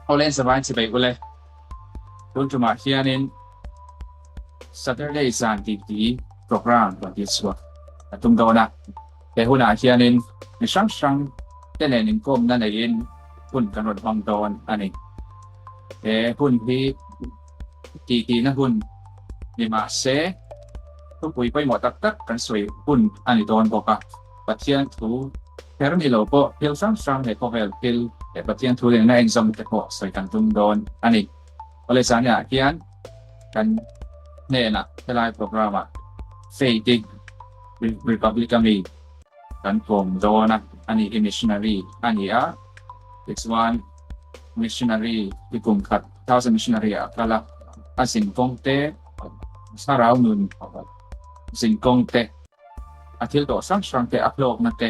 Awle zavai chibai ule. Tun tumah hianin Saturday zan titi program rawn tih chhuah a tum dawn a. He hunah hianin mi hrang hrang te nen inkawmna neiin hun kan rawn hmang dawn a ni. He hun hi titihna hun ni mah se thupui pawimawh tak tak kan sawi hun a ni dawn bawk a. Pathian thu kher ni lo pawh thil hrang hrang leh khawvel thil leh Pathian thu lehna enzawm te pawh sawi kan tum dawn a ni. Awle zaniah hian kan hnenah helai program ah Faith-i Republic a mi kan kawm dawn a, ani hi missionary a ni a, tichuan missionary hi kum khat thousand missionary ah a kal a, a zinkawng te, thlarau nun zinkawng te, A thil tawh hrang hrang te, a hlawkna te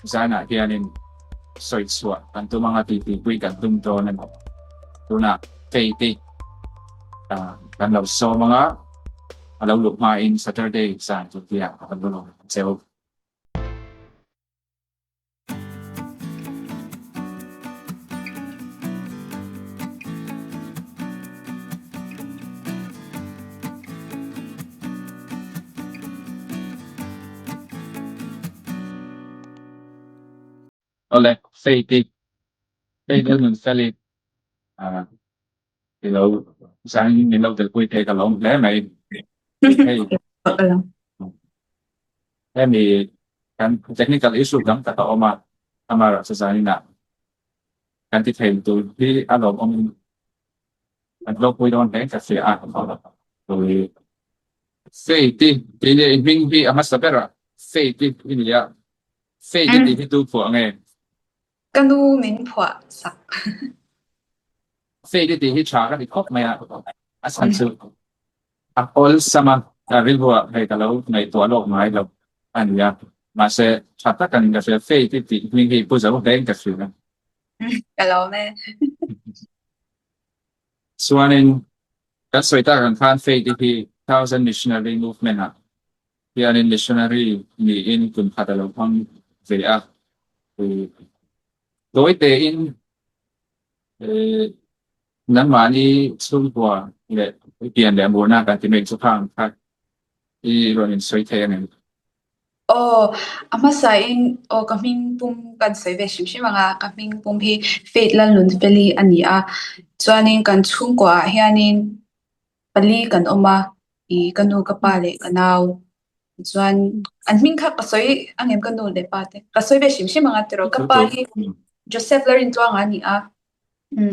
zanah hianin sawi chhuah kan tum anga titipui kan tum dawn a ni. Tunah Faith-i kan lo sawm anga a lo luh hmain Saturday zan tutiah a lo lawm ang che u. Awle, Faith i, Faith Lalnunfeli, i lo zanin min lo telpui thei ka lawm hle mai. Hei, hemi kan technical issue tam tak a awm a, amaherawhchu zaninah kan ti thei tur hi a lawmawmin kan hlawkpui dawn hle ka hria a. Faith i tih leh i hming hi a hmasa ber a, Faith i i ni a, Faith i tih hi tu phuah nge? Ka nu min phuah sak. Faith i tih hi tha ka ti khawp mai a, a chhan chu a awlsam a, ka rilruah hei ka lo ngaihtuah lawk ngai lo a ni a, mahse tha tak a ni ka hria, Faith i tih hming hi pu zo hleng ka hria. Ka lawm e. Chuanin kan sawi tak ang khan Faith i hi Thousand Missionary Movement ah hianin missionary niin kum khat a lo hmang ve a, tawi tein nangmahni chhungkua leh pian leh murna kan ti mai chu khang kha i rawn insawi thei a ngem? Aw, a hmasain aw ka hming pum kan sawi ve hrim hrim ang a, ka hming pum hi Faith Lalnunfeli a ni a, chuanin kan chhungkuaah hianin pali kan awm a, i ka nu ka pa leh ka nau chuan an hming kha ka sawi a ngem ka nu leh pa te ka sawi ve hrim hrim ang a tiraw ka pa hi Joseph Lalrintluanga a ni a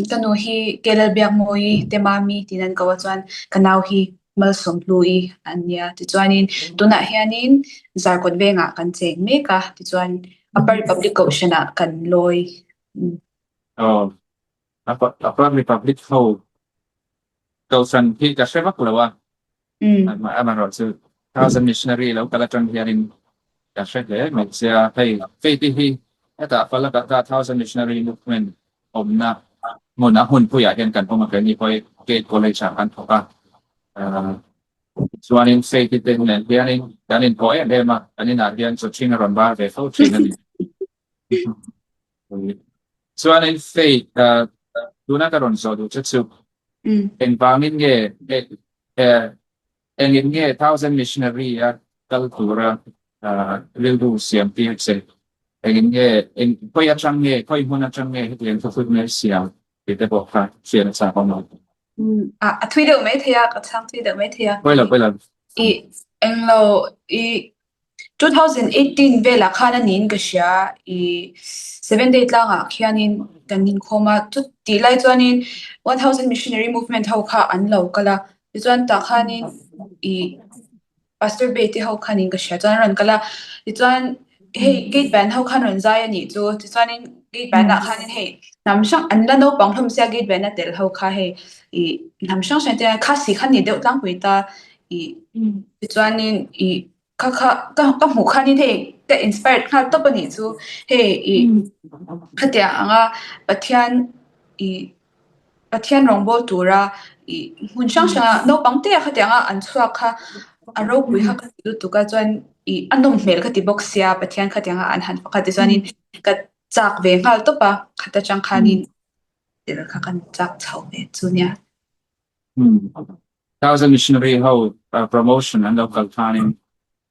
ka nu hi Kelalbiakmawii te mami tiin an ko a chuan ka nau hi Malsawmhlui an nia tichuanin tunah hianin Zarkawt vengah kan cheng mek a tichuan Upper Republic Kohhranah kan lawi. Aw Upper Republic ho Kohhran hi ka hre vak lo a, amaherawhchu Thousand Missionary lo kal atang hianin ka hre hle mai sia. Hei Faith-i hi hetah Falakata Thousand Missionary Movement awmna hmun a hmunpuiah hian kan awm a, keini pawh hi Gate College ah kan thawk a. Chuanin Faith-i te nen hianin kan inpawh em em a, kan inah hian chawchhing a rawn bar ve fo thin a ni. Chuanin Faith, tuna ka rawn zawh duh che chu, engvangin nge engin nge Thousand Missionary a kal tura rilru siam tir che? Engin nge, eng khawi atang nge, khawi hmun atang nge hetiang thufut mai siam tih te pawh kha hriat a chak awm lo. A thui deuh mai thei a, ka chhang thui deuh mai thei a. Pawi lo, pawi lo. I englo, i 2018 velah khan a niin ka hria i Seven Day tlangah khianin kan inkhawm a, chutih lai chuanin 1000 Missionary Movement ho kha an lo kal a, tichuan tah khanin i Pastor Bay te ho khanin ka hria chuan an rawn kal a, tichuan hei gate band ho khan rawn zai a nih chu, tichuanin gate band ah khanin hei hnam hrang an la naupang hlawm sia gate band a tel ho kha hei i hnam hrang hrang te khasi kha ni deuh tlangpui ta i tichuanin i kha kha ka ka hmuh khanin hei ka inspired nghal tawp a nih chu hei i khatiang anga Pathian i Pathian rawngbâwl tura i hmun hrang hranga naupang te ah khatiang a an chhuak kha a ropui kha ka ti lutuk a chuan i a nawm hmel ka ti bawk sia Pathian khatiang a an han fak a tichuanin ka chak ve nghal tawp a khat atang khanin. Tel kha kan chak chho ve chu nia. Thousand Missionary ho promotion an lo kal khanin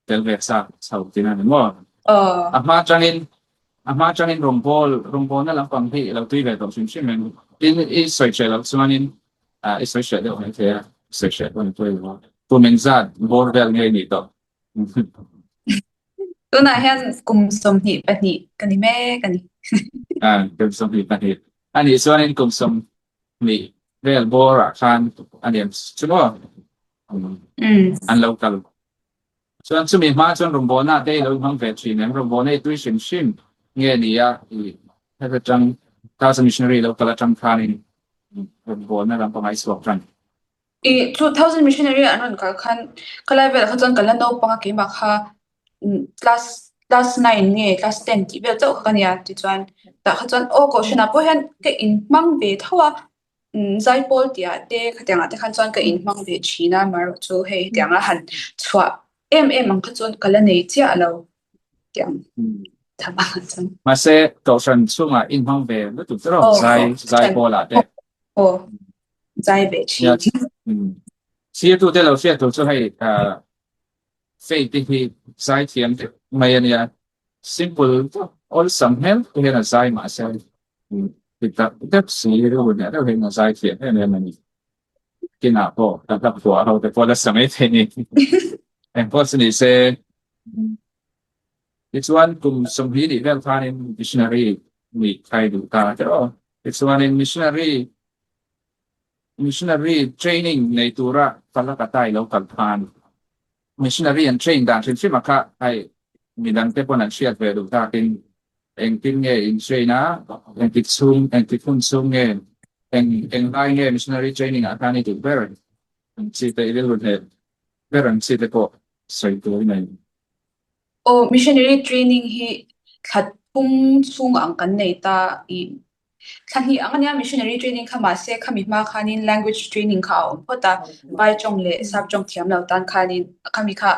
tel ve chak chho tin a ni maw? A hma atangin a hma atangin rawngbâwl rawngbâwlna lampang hi i lo tui ve tawh hrim hrim em? Tin, i sawi hreh loh chuanin i sawi hreh deuh mai thei a, i sawi hreh pawh ni pawh i lo a. Kum engzat bawr vel nge i nih tawh? Tunah hian kum 22 ka ni mek a ni. Kum 22 a nih chuanin kum 20 vel bawrah khan a ni ang chu maw? An lo kal. Chuan chumi hma chuan rawngbawlna te i lo hmang ve thin em? Rawngbawlna i tui hrim hrim nge ni a i heta tang Thousand Missionary lo kal atang khanin rawngbawlna lam pangai chhuak tan. I 2000 missionary an rawn kal khan khalai velah kha chuan ka la naupang a keimah kha class class nine nge class ten tih vel chauh kha ka nia tichuan tah kha chuan aw kohhranah pawh hian ka inhmang ve tho a zaipawl tih ah te khatiang ah te khan chuan ka inhmang ve thin a amaherawh chu hei hetiang a han chhuah em em ang kha chuan ka la nei chiah lo tiang tham ang chuan. Mahse kohhran chhungah inhmang ve lutuk te rawh zai zaipawl ah te. Aw. Zai ve thin. Sirtute lo hriat tur chu hei Faith hi zai thiam deuh mai a nia. Simple deuh, awlsam hmel te hian a zai mahse ti tak deuh si rilru hneh deuh hian a zai thiam em em a ni. Kinah pawh ka hla phuah ho te pawh la sa mai thei ni. Engpawh chu ni se tichuan kum 20 nih vel khanin missionary nih khai duh ta teh aw. Tichuanin missionary Missionary training nei tura Calcutta i lo kal khan missionary an train dan hrim hrim a kha hei midang te pawn an hriat ve duh takin engtin nge in train a, engtik chhung engtik hun chhung nge eng eng lai nge missionary training ah khan i duh ber ang chi te i rilru hneh ber ang chi te pawh sawi tur i nei. Aw missionary training hi thla thum chhung ang kan nei ta i Thla hnih ang ania missionary training kha mahse khami hma khanin language training kha a awm phawt a, Vai tawng leh Sap tawng thiam lo tan khanin khami kha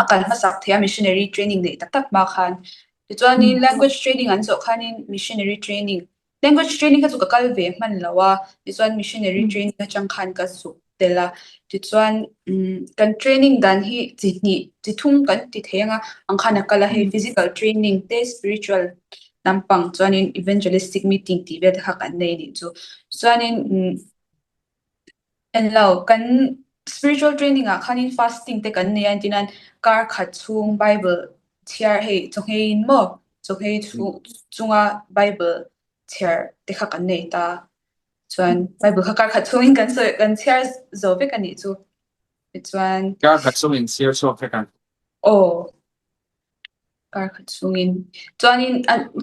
a kal hmasak thei a missionary training neih tak tak hma khan. Tichuanin language training an zawh khanin missionary training, language training kha chu ka kal ve hman lo a, tichuan missionary training atang khan ka zuk tel a. Tichuan kan training dan hi chi hnih, chi thum kan ti thei ang a, ang khan a kal a hei physical training te spiritual lampang chuanin evangelistic meeting tih vel te kha kan nei anih chu. Chuanin englo kan spiritual training ah khanin fasting te kan nei a entirnan kar khat chhung bible chhiar hei chawhngei in maw chawhngei chhung chunga bible chhiar te kha kan nei ta. Chuan bible kha kar khat chhungin kan sawi kan chhiar zo vek anih chu. Tichuan Kar khat chhungin chhiar chhuak vek ang. Aw. Kar khat chhungin. Chuanin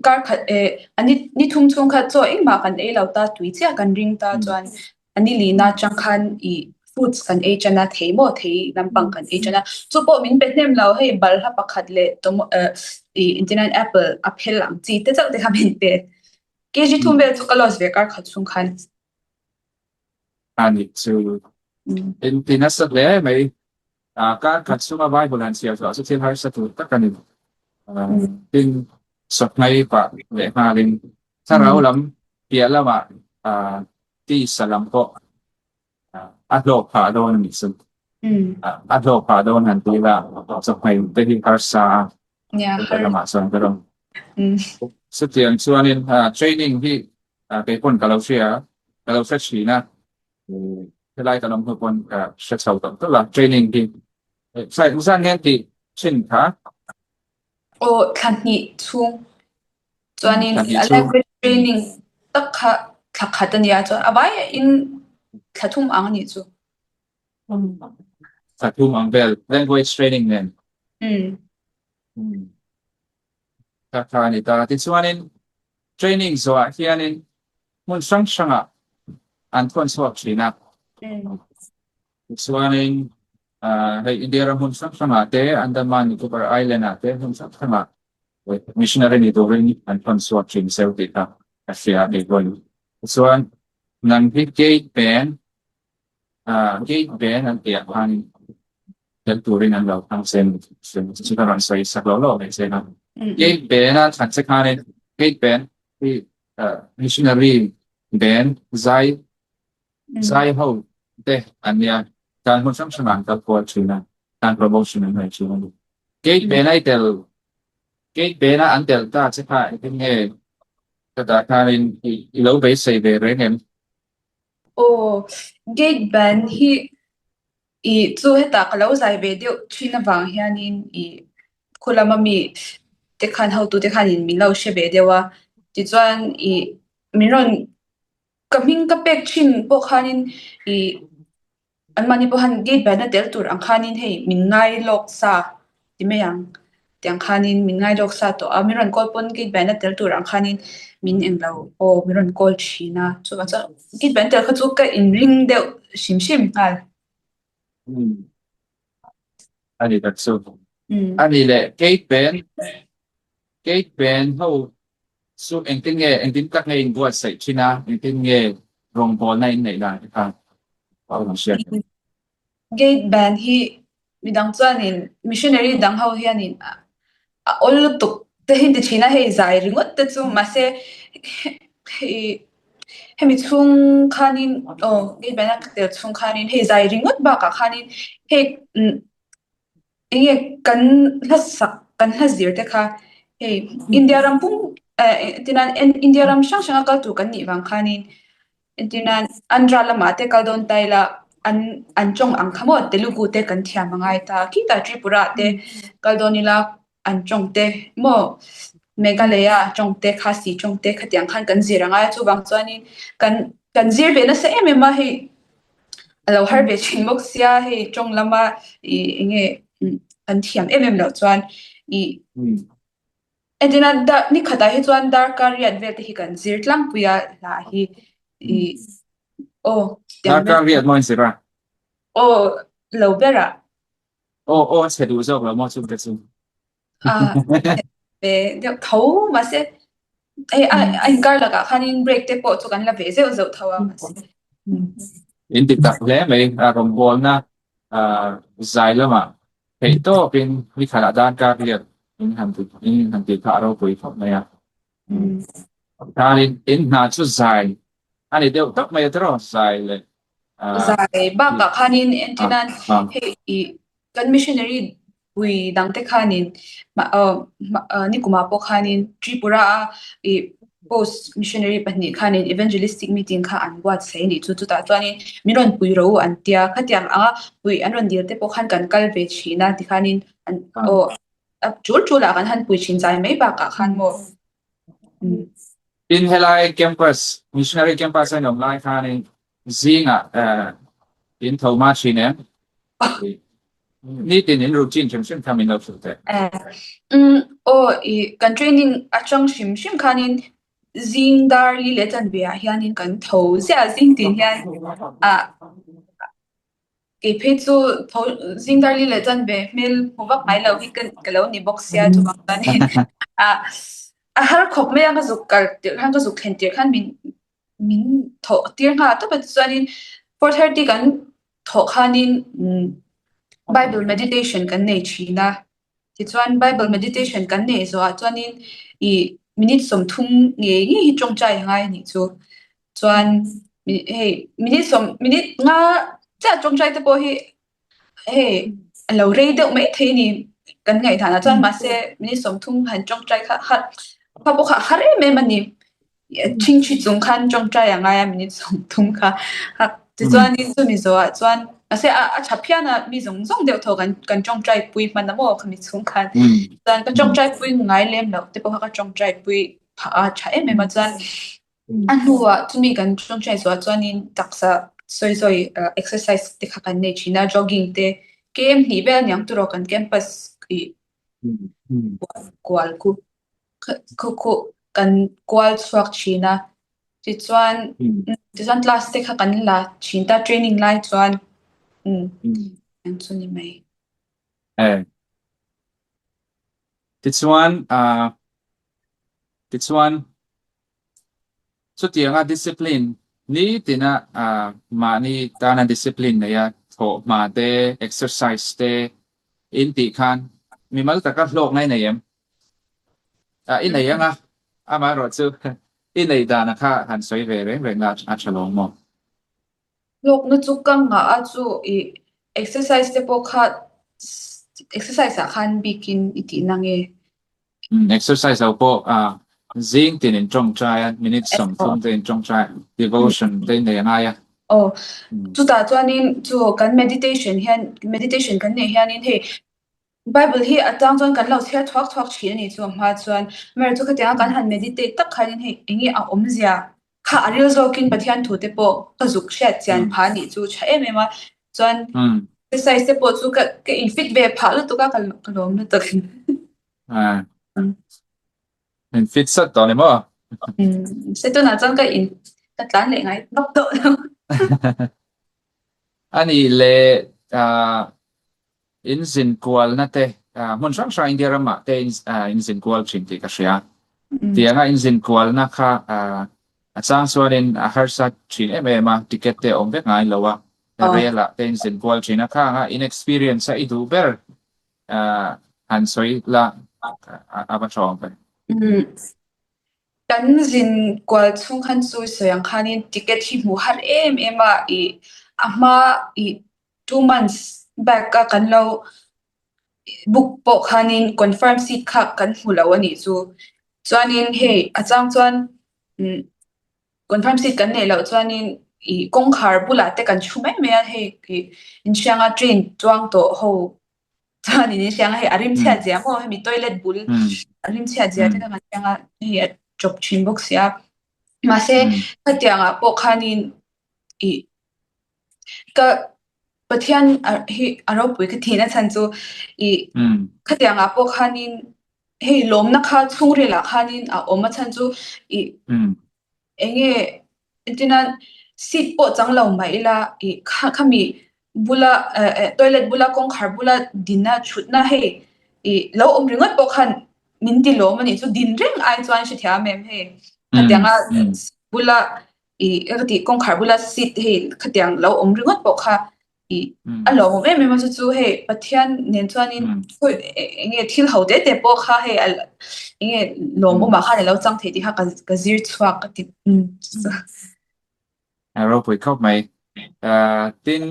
kar khat eh a ni ni thum chhung kha chaw engmah kan ei lo ta tui chiah kan ring ta chuan a ni lina atang khan ih fruits kan ei tan a thei maw thei lampang kan ei tan a. Chu pawh min pe hnem lo hei balhla pakhat leh tomo eh ih engtin apple a phel ang chi te chauh te kha min pe. Kg thum vel chu ka loss ve kar khat chhung khan. A nih chu inti nasa hle mai. Kar khat chhunga Bible han chhiar chhuah chu thil harsa tur tak a ni. Tin, sawhmai pah leh nghalin thlarau lam piah lamah tisa lam pawh a hlawk phah dawn a nih chu. A hlawk phah dawn han ti ila chawhmeh te hi harsa a heta lamah chuan ka rawn chutiang chuanin training hi kei pawn ka lo hria ka lo hre thin a helai ka lo hmu pawn ka hre chho tawh tawh a training hi zan hian tih thin kha Aw thla hnih chhung chuanin a language training tak kha thla khat a nia chuan a vaiin thla thum ang a nih chu. Thla thum ang vel language training nen. Thla kha a ni ta. Tichuanin training zawhah hianin hmun hrang hrangah an thawn chhuak thin a. Tichuanin hei India ram hmun hrang hrangah te Andaman Nicobar Island ah te hmun hrang hrangah missionary ni turin an thawn chhuak thin zeuh tih kha ka hria a kei pawhin. Tichuan nang hi gate pen Gate pen an tih ah khan tel turin an lo thlang che chu ka rawn sawi sak lo lo mai che a. Gate pen a thlan che khanin gate pen hi missionary. Band zai zai ho te an nia tan hmun hrang hrangah an kal kual thin a, tan promotion an nei thin a ni. Gate band a i tel Gate band a an tel ta che kha engtin nge ka dah khanin i lo beisei ve reng em? Aw, gate band hi i chu hetah ka lo zai ve deuh thin avang hianin i khu lama mi te khan hotu te khanin min lo hre ve deuh a, tichuan i min rawn ka hming ka pek thin pawh khanin i Anmahni pawh han gate band a tel tur ang khanin hei min ngai lawk sa ti mai ang tiang khanin min ngai lawk sa tawh a, min rawn call pawn gate band a tel tur ang khanin min englo aw min rawn call thin a, chuvang chuan gate band tel kha chu ka inring deuh hrim hrim nghal. Umm a ni tak chu. A ni leh gate band gate band ho Chu engtin nge, engtin tak nge in buatsaih thin a, engtin nge rawngbawlna in neih dan te kha a rawn hriat theih? Gate band hi midang chuanin missionary dang ho hianin a awl lutuk te hi ti thin a, hei zai ringawt te chu mahse hei hemi chhung khanin aw gate band a tel chhung khanin hei zai ringawt bakah khanin hei Enge kan hla sak kan hla zir te kha hei India ram pum eh entirnan India ram hrang hranga kal tur kan nih vang khanin entirnan Andhra lamah te kal dawn ta ila an an tawng ang kha maw Telugu te kan thiam a ngai ta khitah Tripura te kal dawn ila an tawng te maw Meghalaya tawng te Khasi tawng te khatiang khan kan zir a ngai a chuvang chuanin kan kan zir ve nasa em em a hei A lo har ve thin bawk sia hei tawng lama ih eng nge an thiam em em loh chuan ih entirna dar ni khatah hi chuan darkar riat vel te hi kan zir tlangpui a hla hi ih aw tiang vel Darkar riat maw in zir a? Aw lo ber ah. Aw aw a chhe duh zawk lo maw chungte chu? Ah ve deuh tho mahse hei a a inkar lakah khanin break te pawh chu kan la ve zeuh zeuh tho a mahse. In ti tak hle mai a rawngbawlna ah zai lamah theih tawpin ni khatah dan kar riat in han ti in han tih kha a ropui khawp mai a. Khanin in hna chu zai a ni deuh tawp mai a tiraw zai leh ah Zai bakah khanin entirnan hei ih Kan missionary pui dangte khanin nikumah pawh khanin Tripura a ih post missionary pahnih khanin evangelistic meeting kha an buatsaih a nih chu. Chutah chuanin min rawn pui rawh u an tia. Khatiang anga pui an rawn dil te pawh khan kan kal ve thin a tikhanin an aw a tul tul ah kan han pui thin zai mai bakah khan maw. Tin helai campus, missionary campus a inawm lai khanin zingah in tho hma thin em? Nitin in routine hrim hrim kha min lo hrilh teh. Umm aw i kan training atang hrim hrim khanin zing dar li leh chanve ah hianin kan tho ziah a zing tin hian ah Kei phei chu tho zing dar li leh chuan ve hmel hmu vak ngai lo hi ka lo ni bawk sia chuvang chuanin ah a har khawp mai a ka zuk kal tirh khan ka zuk thlen tirh khan min min thawh tir nghal tawp a tichuanin 4:30 kan thawh khanin Bible meditation kan nei thin a tichuan Bible meditation kan neih zawhah chuanin ih minute 30 ngei ngei hi tawngtai a ngai a nih chu. Chuan hei minute sawm minute nga chiah tawngtai te pawh hi hei a lo rei deuh mai thei a ni kan ngaihdan ah chuan mahse minute 30 han tawngtai kha kha kha pawh kha a har em em a ni. Thingthi chung khan tawngtai a ngai a minute 30 kha tichuanin chumi zawhah chuan mahse a a tha phian a mi zawng zawng deuh thaw kan kan tawngtai pui hman a maw khami chhung khan chuan ka tawngtai pui ngai lem loh te pawh kha ka tawngtai pui phah a tha em em a chuan A hnuah chumi kan tawngtai zuah chuanin taksa sawi sawi exercise te kha kan nei thin a, jogging te KM hnih vel aniang turaw kan campus ih kual khu khu khu kan kual chhuak thin a, tichuan tichuan class te kha kan la thin ta training lai chuan umm eng chu ni mai. Tichuan ah Tichuan, chutianga discipline nitina mahni tana discipline neia thawhhma te, exercise te in tih khan mimal taka hlawkna i nei em? I nei anga, amaherawhchu. I neih dana kha han sawi ve reng reng la a tha lo maw? Hlawkna chu ka nghah a chu i exercise te pawh kha exercise ah khan bikin i tihna nge? Exercise lo pawh zing tin in tawngtai a, minute 30 te in tawngtai, devotion te in nei a ngai a. Aw, chutah chuanin chu kan meditation hian meditation kan neih hianin hei Bible hi a chang chuan kan lo chhiar thuak thuak thin a ni chu a hma chuan. Amaherawhchu chu khatianga kan han meditate tak khanin hei eng nge a awmzia kha a ril zawkin Pathian thu te pawh ka zuk hriat chian phah a nih chu tha em em a. Chuan exercise te pawh chu ka ka in fit ve phah lutuk a ka ka lawm lutuk. In fit sat tawh ni maw? Se tunah chuan ka in ka tlan leh ngai vak tawh lo. A nih leh In zin kualna te, hmun hrang hrang India ramah te in zin kual thin tih ka hria. Tianga in zin kualna kha a chang chuanin a harsa thin em em a, ticket te a awm vek ngai lo a, rail ah te in zin kual thin a, khanga in experience a i duh ber han sawi la a va tha awm ve. Kan zin kual chhung khan chu sawi ang khanin ticket hi hmuh har em em a, i a hma i Two months back a kan lo book pawh khanin confirm seat kha kan hmu lo a nih chu. Chuanin hei a chang chuan umm confirm seat kan neih loh chuanin ih kawngkhar bulah te kan thu mai mai a hei ih inhrianga train chuang tawh ho chuanin inhrianga hei a rim chhiat zia maw hemi toilet bul a rim chhiat zia te kha kan hrianga hei a chawp thin bawk sia. Mahse khatiangah pawh khanin ih Ka Pathian hi a ropui ka thin a chhan chu i khatiang ah pawh khanin hei lawmna kha chhungril ah khanin a awm a chhan chu i enge entirnan seat pawh chang lo mah ila i khami bula toilet bula kawngkhar bula dinna thutna hei i lo awm ringawt pawh khan min ti lawm a nih chu din reng ai chuan hrethiam em hei khatiang a bula I ka tih kawngkhar bula seat hei khatiang lo awm ringawt pawh kha i a lawmawm em em a chu chu hei Pathian nen chuanin khawi eng nge thil ho te te pawh kha hei a eng nge lawmawmah khan a lo chang thei tih kha ka zir chhuak ka ti. A ropui khawp mai. Tin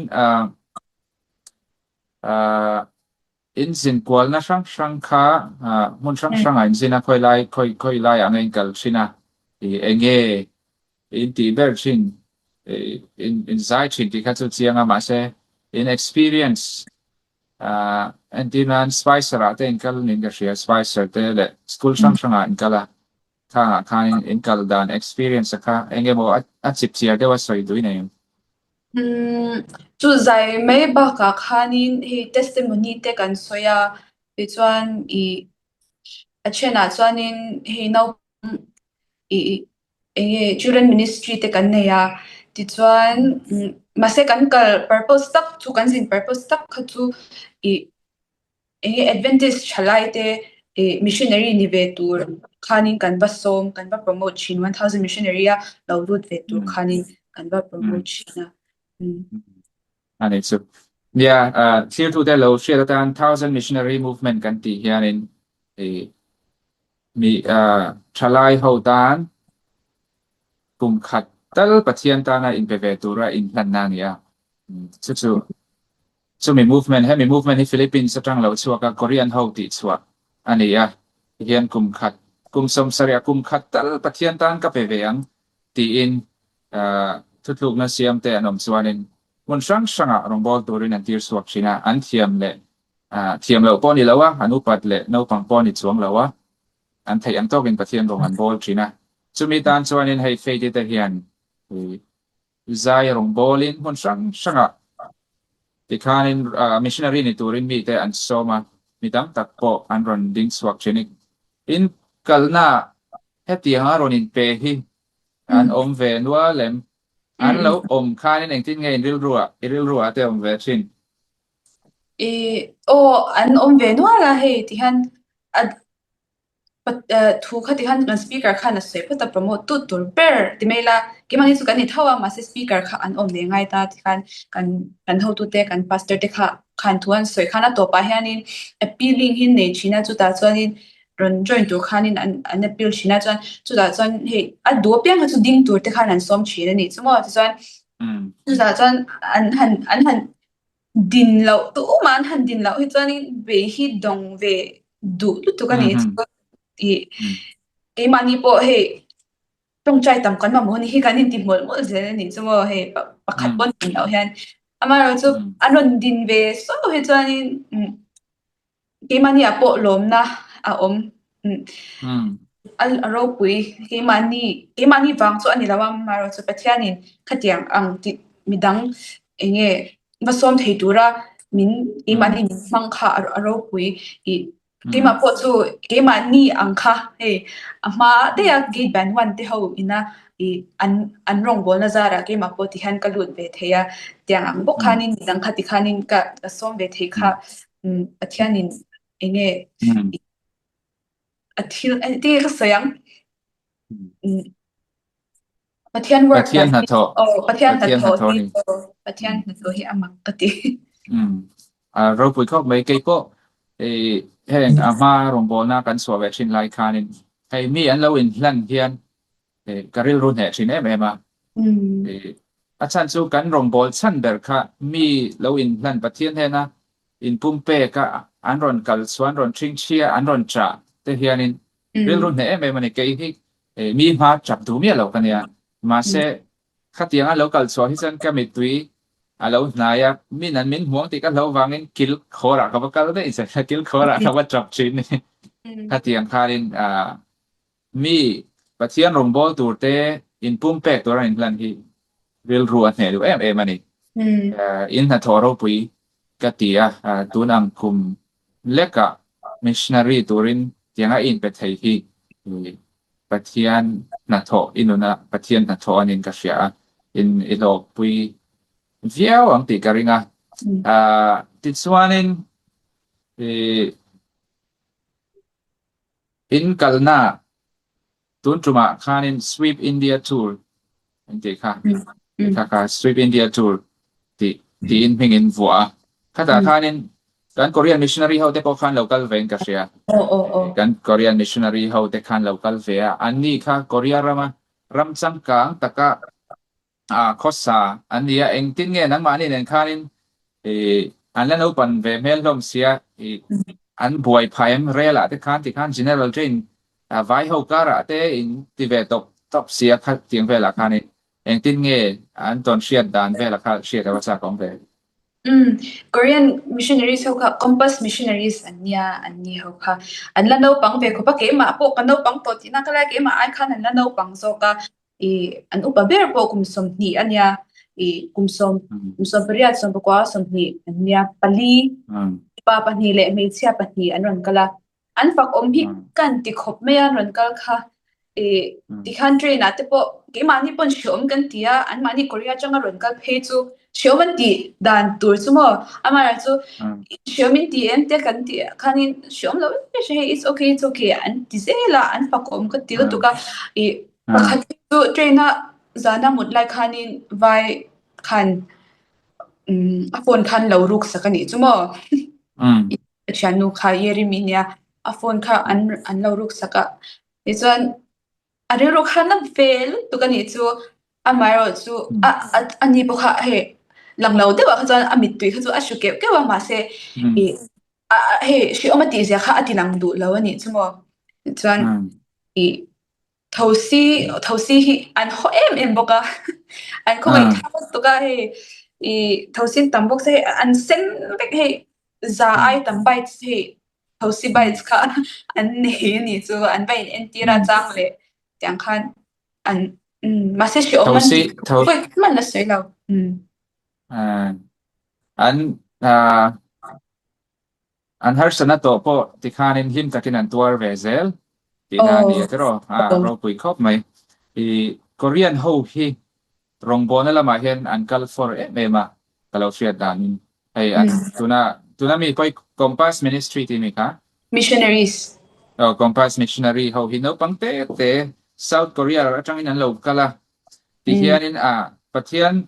In zin kualna hrang hrang kha hmun hrang hrangah in zin a, khawi lai khawi khawi laiah nge in kal thin a, ih eng nge in tih ber thin, in in zai thin tih kha chu chiang a, mahse in experience entir nan Spicer ah te in kal niin ka hria, Spicer te leh school hrang hrangah in kal a, Khangah khanin in kal dan experience a kha eng emaw a chip chiar deuh a sawi duh i nei em? Umm chu zai mai bakah khanin hei testimony te kan sawi a, tichuan ih a thianah chuanin hei naupang ih eng nge children ministry te kan nei a, tichuan mahse kan kal purpose tak chu kan zin purpose tak kha chu ih Eng nge Adventist thalai te ih missionary ni ve tur khanin kan va sawm, kan va promote thin, 1000 missionary a lo lut ve tur khanin kan va promote thin a. A ni chu. Nia, thiltute lo hriat atan Thousand Missionary Movement kan tih hianin ih mi thalai ho tan kum khat tal Pathian tana inpe ve tura inhlanna a ni a. Chu chu Chumi movement, hemi movement hi Philippines atang lo chhuak a, Korean ho tih chhuah a ni a, tihian kum khat, kum 70 ah kum khat tal Pathian tan ka pe ve ang tiin thutlukna siam te an awm chuanin hmun hrang hrangah rawngbâwl turin an tir chhuak thin a, an thiam leh thiam loh pawh ni lo a, an upat leh naupang pawh ni chuang lo a, an theih ang tawkin Pathian rawng an bawl thin a. Chumi tan chuanin hei Faith-i te hian Zai rawngbawlin hmun hrang hrangah tikhanin missionary ni turin mite an sawm a, mi tam tak pawh an rawn ding chhuak thin. In kalna hetianga rawn inpe hi an awm ve nual em? An lo awm khanin engtin nge in rilruah i rilruah te awm ve thin? I aw an awm ve nual a hei tihian a Thu kha tikhan kan speaker khan a sawi phawt a promote tut tur ber ti mai ila keimahni chu kan ni tho a mahse speaker kha an awm ve ngai ta tikhan kan kan hotute kan pastor te kha khan thu an sawi khan a tawpah hianin appealing hi nei thin a chutah chuanin. rawn join tur khanin an an appeal thin a, chuan chutah chuan hei a duh apiang kha chu ding tur te khan an sawm thin a nih chu maw tichuan chutah chuan an han an han din loh tumah an han din loh hi chuanin bei hi dawng ve duh lutuk a nih chu tih keimahni pawh hei tawngtai tam kan mamawh a ni hi kan inti hmawlh hmawlh zel a nih chu maw hei pakhat pawn din loh hian amaherawhchu chu an rawn din ve suau hi chuanin Keimahni ah pawh lawmna a awm. A ropui keimahni keimahni vang chu a ni lo a, amaherawhchu Pathianin khatiang ang tih midang eng nge va sawm thei tura min keimahni min hmang kha a ropui tih keimah pawh chu keimahni ang kha hei a hma daih a gate band one te ho ina ih an an rawngbawlna zarah keimah pawh ti hian ka lut ve thei a, tiang ang bawk khanin midang kha tikhanin ka sawm ve thei kha. Pathianin eng nge a thil eng ka sawi ang? Pathian work Pathian hnathawh aw Pathian hnathawh hi Pathian hnathawh hi a mak ka ti. A ropui khawp mai kei pawh heng a hma rawngbawlna kan chhuah ve thin lai khanin hei mi an lo inhlan hian ka rilru hneh thin em em a. A chhan chu kan rawngbâwl chhan ber kha mi lo inhlan Pathian hnena inpumpek a, an rawn kal chhuah, an rawn ṭhingṭhia, an rawn ṭah te hianin rilru hneh em em a ni. Kei hi mi hma ṭap duh miah lo ka nia. Mahse, khatianga lo kal chhuah hi chuan ka mittui a lo hnai a, min an min hmuang tih ka hlo vangin kil khawrah ka va kal daih zel a, kil khawrah ka va ṭap ṭhin a ni. Khatiang khanin Mi, Pathian rawngbâwl tûrte inpumpêk tûr an inhlan hi rilru a hneh duh êm êm a ni. In hnathawh ropui ka ti a, tûn ang kum lekah missionary tûrin tianga i inpe thei hi Pathian hnathawh i nuna Pathian hnathawh a niin ka hria a, in i hlawkpui viau ang tih ka ring a. Tichuanin, In kalna tun tumah khanin Sweep India Tour an tih kha, kha kha Sweep India Tour tih tiin hmingin vuah a. Khatah khanin kan Korean missionary ho te pawh khan lo kal vein ka hria. Kan Korean missionary ho te khan lo kal ve a. Anni kha Korea rama ram changkang taka A khawsa an ni a, engtin nge nangmahni nen khanin ih an la naupan ve hmel hlawm sia ih an buai phah em rel ah te khan ti khan general train vai ho kar ah te in ti ve tawp tawp sia kha tiang vel ah khanin engtin nge an tawn hriat dan vel ah kha hriat a va chak awm ve. Umm Korean missionaries ho kha Compass missionaries an nia an ni ho kha an la naupang ve khawp a keimah pawh ka naupang tawh tihna ka lai keimah ai khan an la naupang zawk a I an upa ber pawh kum 20 a nia, i kum sawm kum 18, 19, 20 an nia, pali pa pahnih leh hmeichhia pahnih an rawn kal a. An fak awm hi kan ti khawp mai a an rawn kal kha. I tikhan train ah te pawh keimahni pawn hreawm kan ti a, anmahni Korea atanga rawn kal phei chu hreawm an tih dan tur chu maw? Amaherawhchu hreawm in ti em te kan tih khanin hreawm lo em em hei it's okay it's okay an ti zel a, an fak awm ka ti lutuk a. I Pakhat hi chu train a zana mut lai khanin vai khan a phone khan lo ruk sak a nih chu maw? A thiannu kha Yerimi nia a phone kha an an lo ruk sak a tichuan a rilru khan a ve lutuk a nih chu amaherawh chu a a ni pawh kha hei lang lo deuh ah kha chuan a mittui kha chu a hru keuh keuh a mahse ih hei hreawm a tih zia kha a ti lang duh lo a nih chu maw? Tichuan ih Thosi thosi hi an haw em em bawk a, an khawngaih thar lutuk a hei ih thosi an tam bawk se hei an sen vek hei za ai tam bites hei thosi bites kha an nei a nih chu an va in entir a chang leh tiang khan an mahse hrehawm an tih pawi hman la sawi lo. An An harsatna tawh pawh tikhanin hlim takin an tuar ve zel tihna a ni a tiraw? A ropui khawp mai. I Korean ho hi rawngbawlna lamah hian an kal fawr em em a, ka lo hriat danin. Hei an tuna tuna mi pawi Compass Ministry tih mi kha? Missionaries. Aw Compass Missionary ho hi naupang te te South Korea atangin an lo kal a, tihianin a Pathian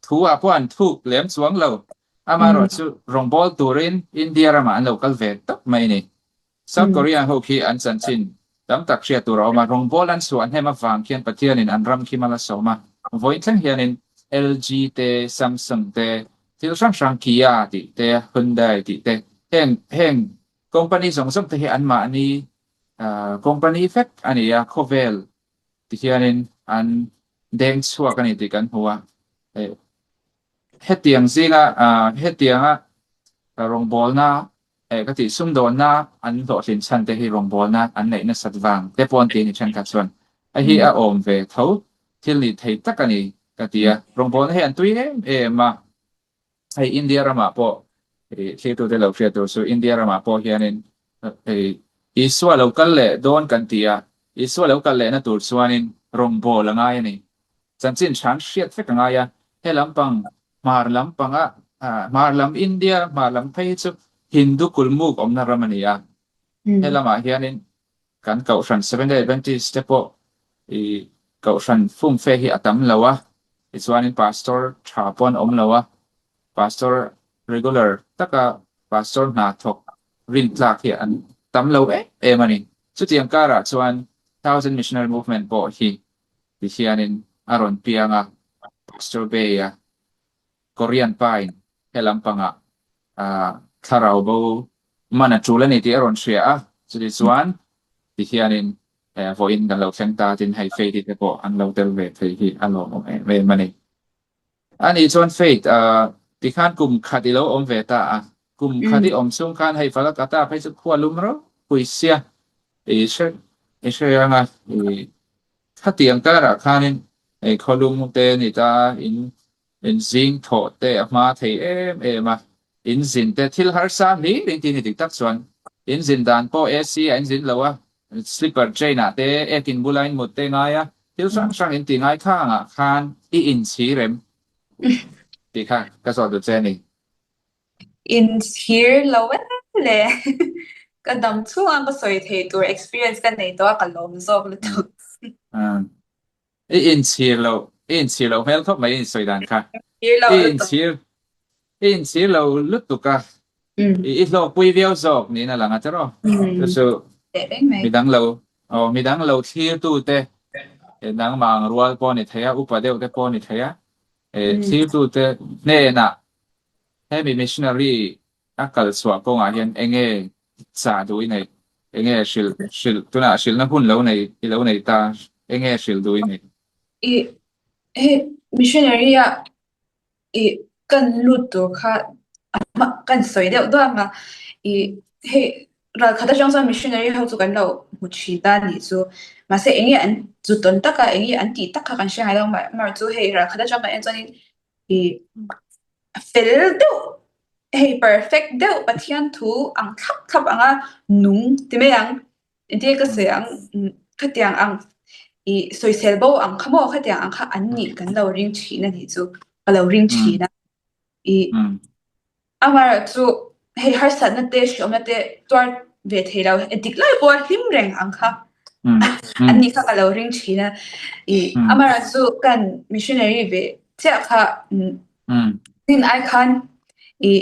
thu ah pawh an thuk lem chuang lo. Amaherawh chu rawngbâwl tûrin India ramah an lo kal ve tawp mai a ni. South Korea ho khi an chanchin tam tak hriat tur a awm a, rawngbawl an chhuah hnem avang khian Pathianin an ram khi mal a sawm a, vawiin thleng hianin LG te, Samsung te, thil hrang hrang Kia tih te, Hyundai tih te, heng heng company zawng zawng te hi anmahni company vek a ni a, khawvel ti hianin an deng chhuak a ni tih kan hmu a. Hetiang zinga hetianga rawngbawlna eh ka tih sumdawnna an hlawhtlin chhan te hi rawngbawlna an neih nasat vang te pawh an ti a ni thenkhat chuan hei hi a awm ve tho thil nih thei tak a ni ka ti a, rawngbawlna hi an tui em em a. Hei India ramah pawh ih thlirtute lo hriat tur chu India ramah pawh hianin ih Isua lo kal leh dawn kan ti a, Isua lo kal lehna tur chuanin rawngbâwl a ngai a ni. Chanchin than hriat vek a ngai a, he lampang hmar lampanga hmar lam India hmar lam phei hi chu Hindu kulmuk awmna ram a ni a, he lamah hianin Kan Kohhran Seventh Day Adventist te pawh i Kohhran fumfe hi a tam lo a, tichuanin Pastor tha pawh an awm lo a, Pastor regular taka Pastor hna thawk rintlak hi an tam lo em em a ni. Chutiang karah chuan Thousand Missionary Movement pawh hi tihianin a rawn piang a, Pastor Bay-a Korean pa in he lampangah thlarau bo man a tul a ni tih a rawn hria a, chuti chuan ti hianin vawiin kan lo thleng ta tin hei Faith-i te pawh an lo tel ve thei hi a lawmawm em em a ni. A nih chuan Faith, tikhan kum khat i lo awm ve ta a, kum khat i awm chhung khan hei Falakata phei chu khua lum ropui sia i hre i hre ang a, i khatiang karah khanin hei khawlum te a ni ta in In zing thawh te a hma thei em em a, in zin te thil harsa hlir in ti ni dik tak chuan in zin dan pawh AC ah in zin lo a, sleeper train ah te ek in bula in mut te ngai a, thil hrang hrang in ti ngai khang ah khan i inchhir em tih kha ka zawt duh che a ni. Inchhir lo e le, ka dam chhunga ka sawi thei tur experience ka nei tawh a ka lawm zawk lutuk. I inchhir lo, i inchhir loh hmel khawp mai i insawi dan kha. I inchhir, i inchhir lo lutuk a, i i hlawkpui viau zawk niin a lang a tiraw? Chu chu midang lo, aw midang lo thlirtute, nangmah ang rual pawh a ni thei a, upa deuh te pawh a ni thei a, thlirtute hnenah hemi missionary A kal chhuah kawngah hian enge chah duh i neih? Enge hrilh hrilh tunah hrilhna hun lo nei i lo nei ta enge hrilh duh i neih? I hei missionary a i kan lut tur kha a hma kan sawi deuh duah ang a i hei ralkhat atang chuan missionary ho chu kan lo hmu thin ta nih chu mahse enge an zu tawn taka enge an tih tak kha kan hre ngai lo amaherawhchu chu hei ralkhat atang kan en chuanin i a fel deuh hei perfect deuh Pathian thu ang thlap thlap anga nung ti mai ang engtin nge ka sawi ang khatiang ang ih sawisel bo ang kha maw khatiang ang kha an nih kan lo ring thin a nih chu ka lo ring thin a ih amaherawhchu hei harsatna te hriawmna te tuar ve thei lo dik lai pawh a hlim reng ang kha an nih kha ka lo ring thin a ih amaherawhchu kan missionary ve chiah kha Tin ai khan i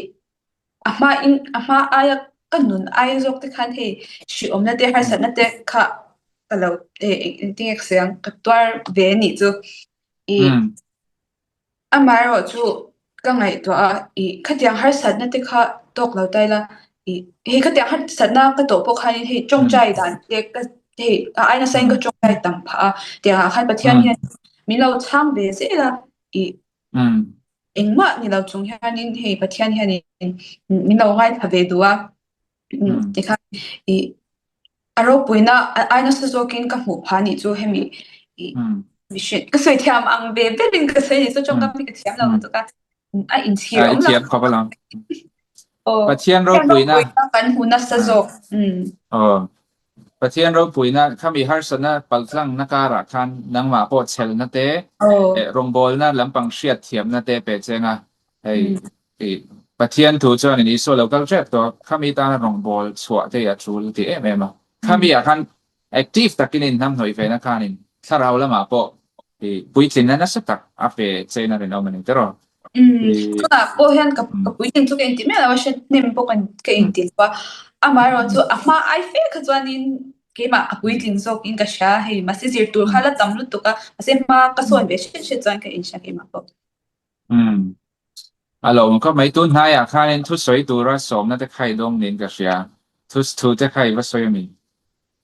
a hma in a hma aia ka nun aia zawk te khan hei hriawmna te harsatna te kha ka lo engtin nge ka sawi ang ka tuar ve a nih chu. I amaherawhchu ka ngaihtuah a i khatiang harsatna te kha tawk lo ta ila i hei khatiang harsatna ka tawh pawh khanin hei tawngtai dan te ka hei a ai nasa in ka tawngtai tam phah a tiangah khan Pathian hian min lo chhang ve zel a i Engmah ni lo chung hianin hei Pathian hianin min lo ngaithla ve duh a, tikhan i a ropuina ai nasa zawkin ka hmuh phah anih chu hemi i mihring ka sawi thiam ang ve berin ka sawi anih chu tawngkam hi ka thiam lo lutuk a, a inchhir awm lo. I thiam khawp alawm. Pathian ropuina kan hmu nasa zawk. Aw. Pathian ropuina khami harsatna paltlangna karah khan nangmah pawh chhelna te leh rawngbawlna lampang hriat thiamna te pe cheng a. Hei i Pathian thu chuanin Isua lo kal hrep tawh khami tana rawngbâwl chhuah te hi a tul ti em em a. Khami ah khan active takin inhnamhnawih ve na khanin thlarau lamah pawh i puitlinna nasa tak a pe chein a rinawm a ni tiraw. Tunah pawh hian ka ka puitling chu ka inti miah lo a, hre hnem pawh ka inti lo a. Amaherawh chu a hma ai fe kha chuanin keimah ka puitling zawkin ka hria hei mahse zir tur kha la tam lutuk a, mahse hma ka sawn ve hret hret chuan ka inhria keimah pawh. A lo awm khawp mai. Tun hnaiah khanin thusawi tura sawmna te kha i dawng niin ka hria. Thu thu te kha i va sawi a mi?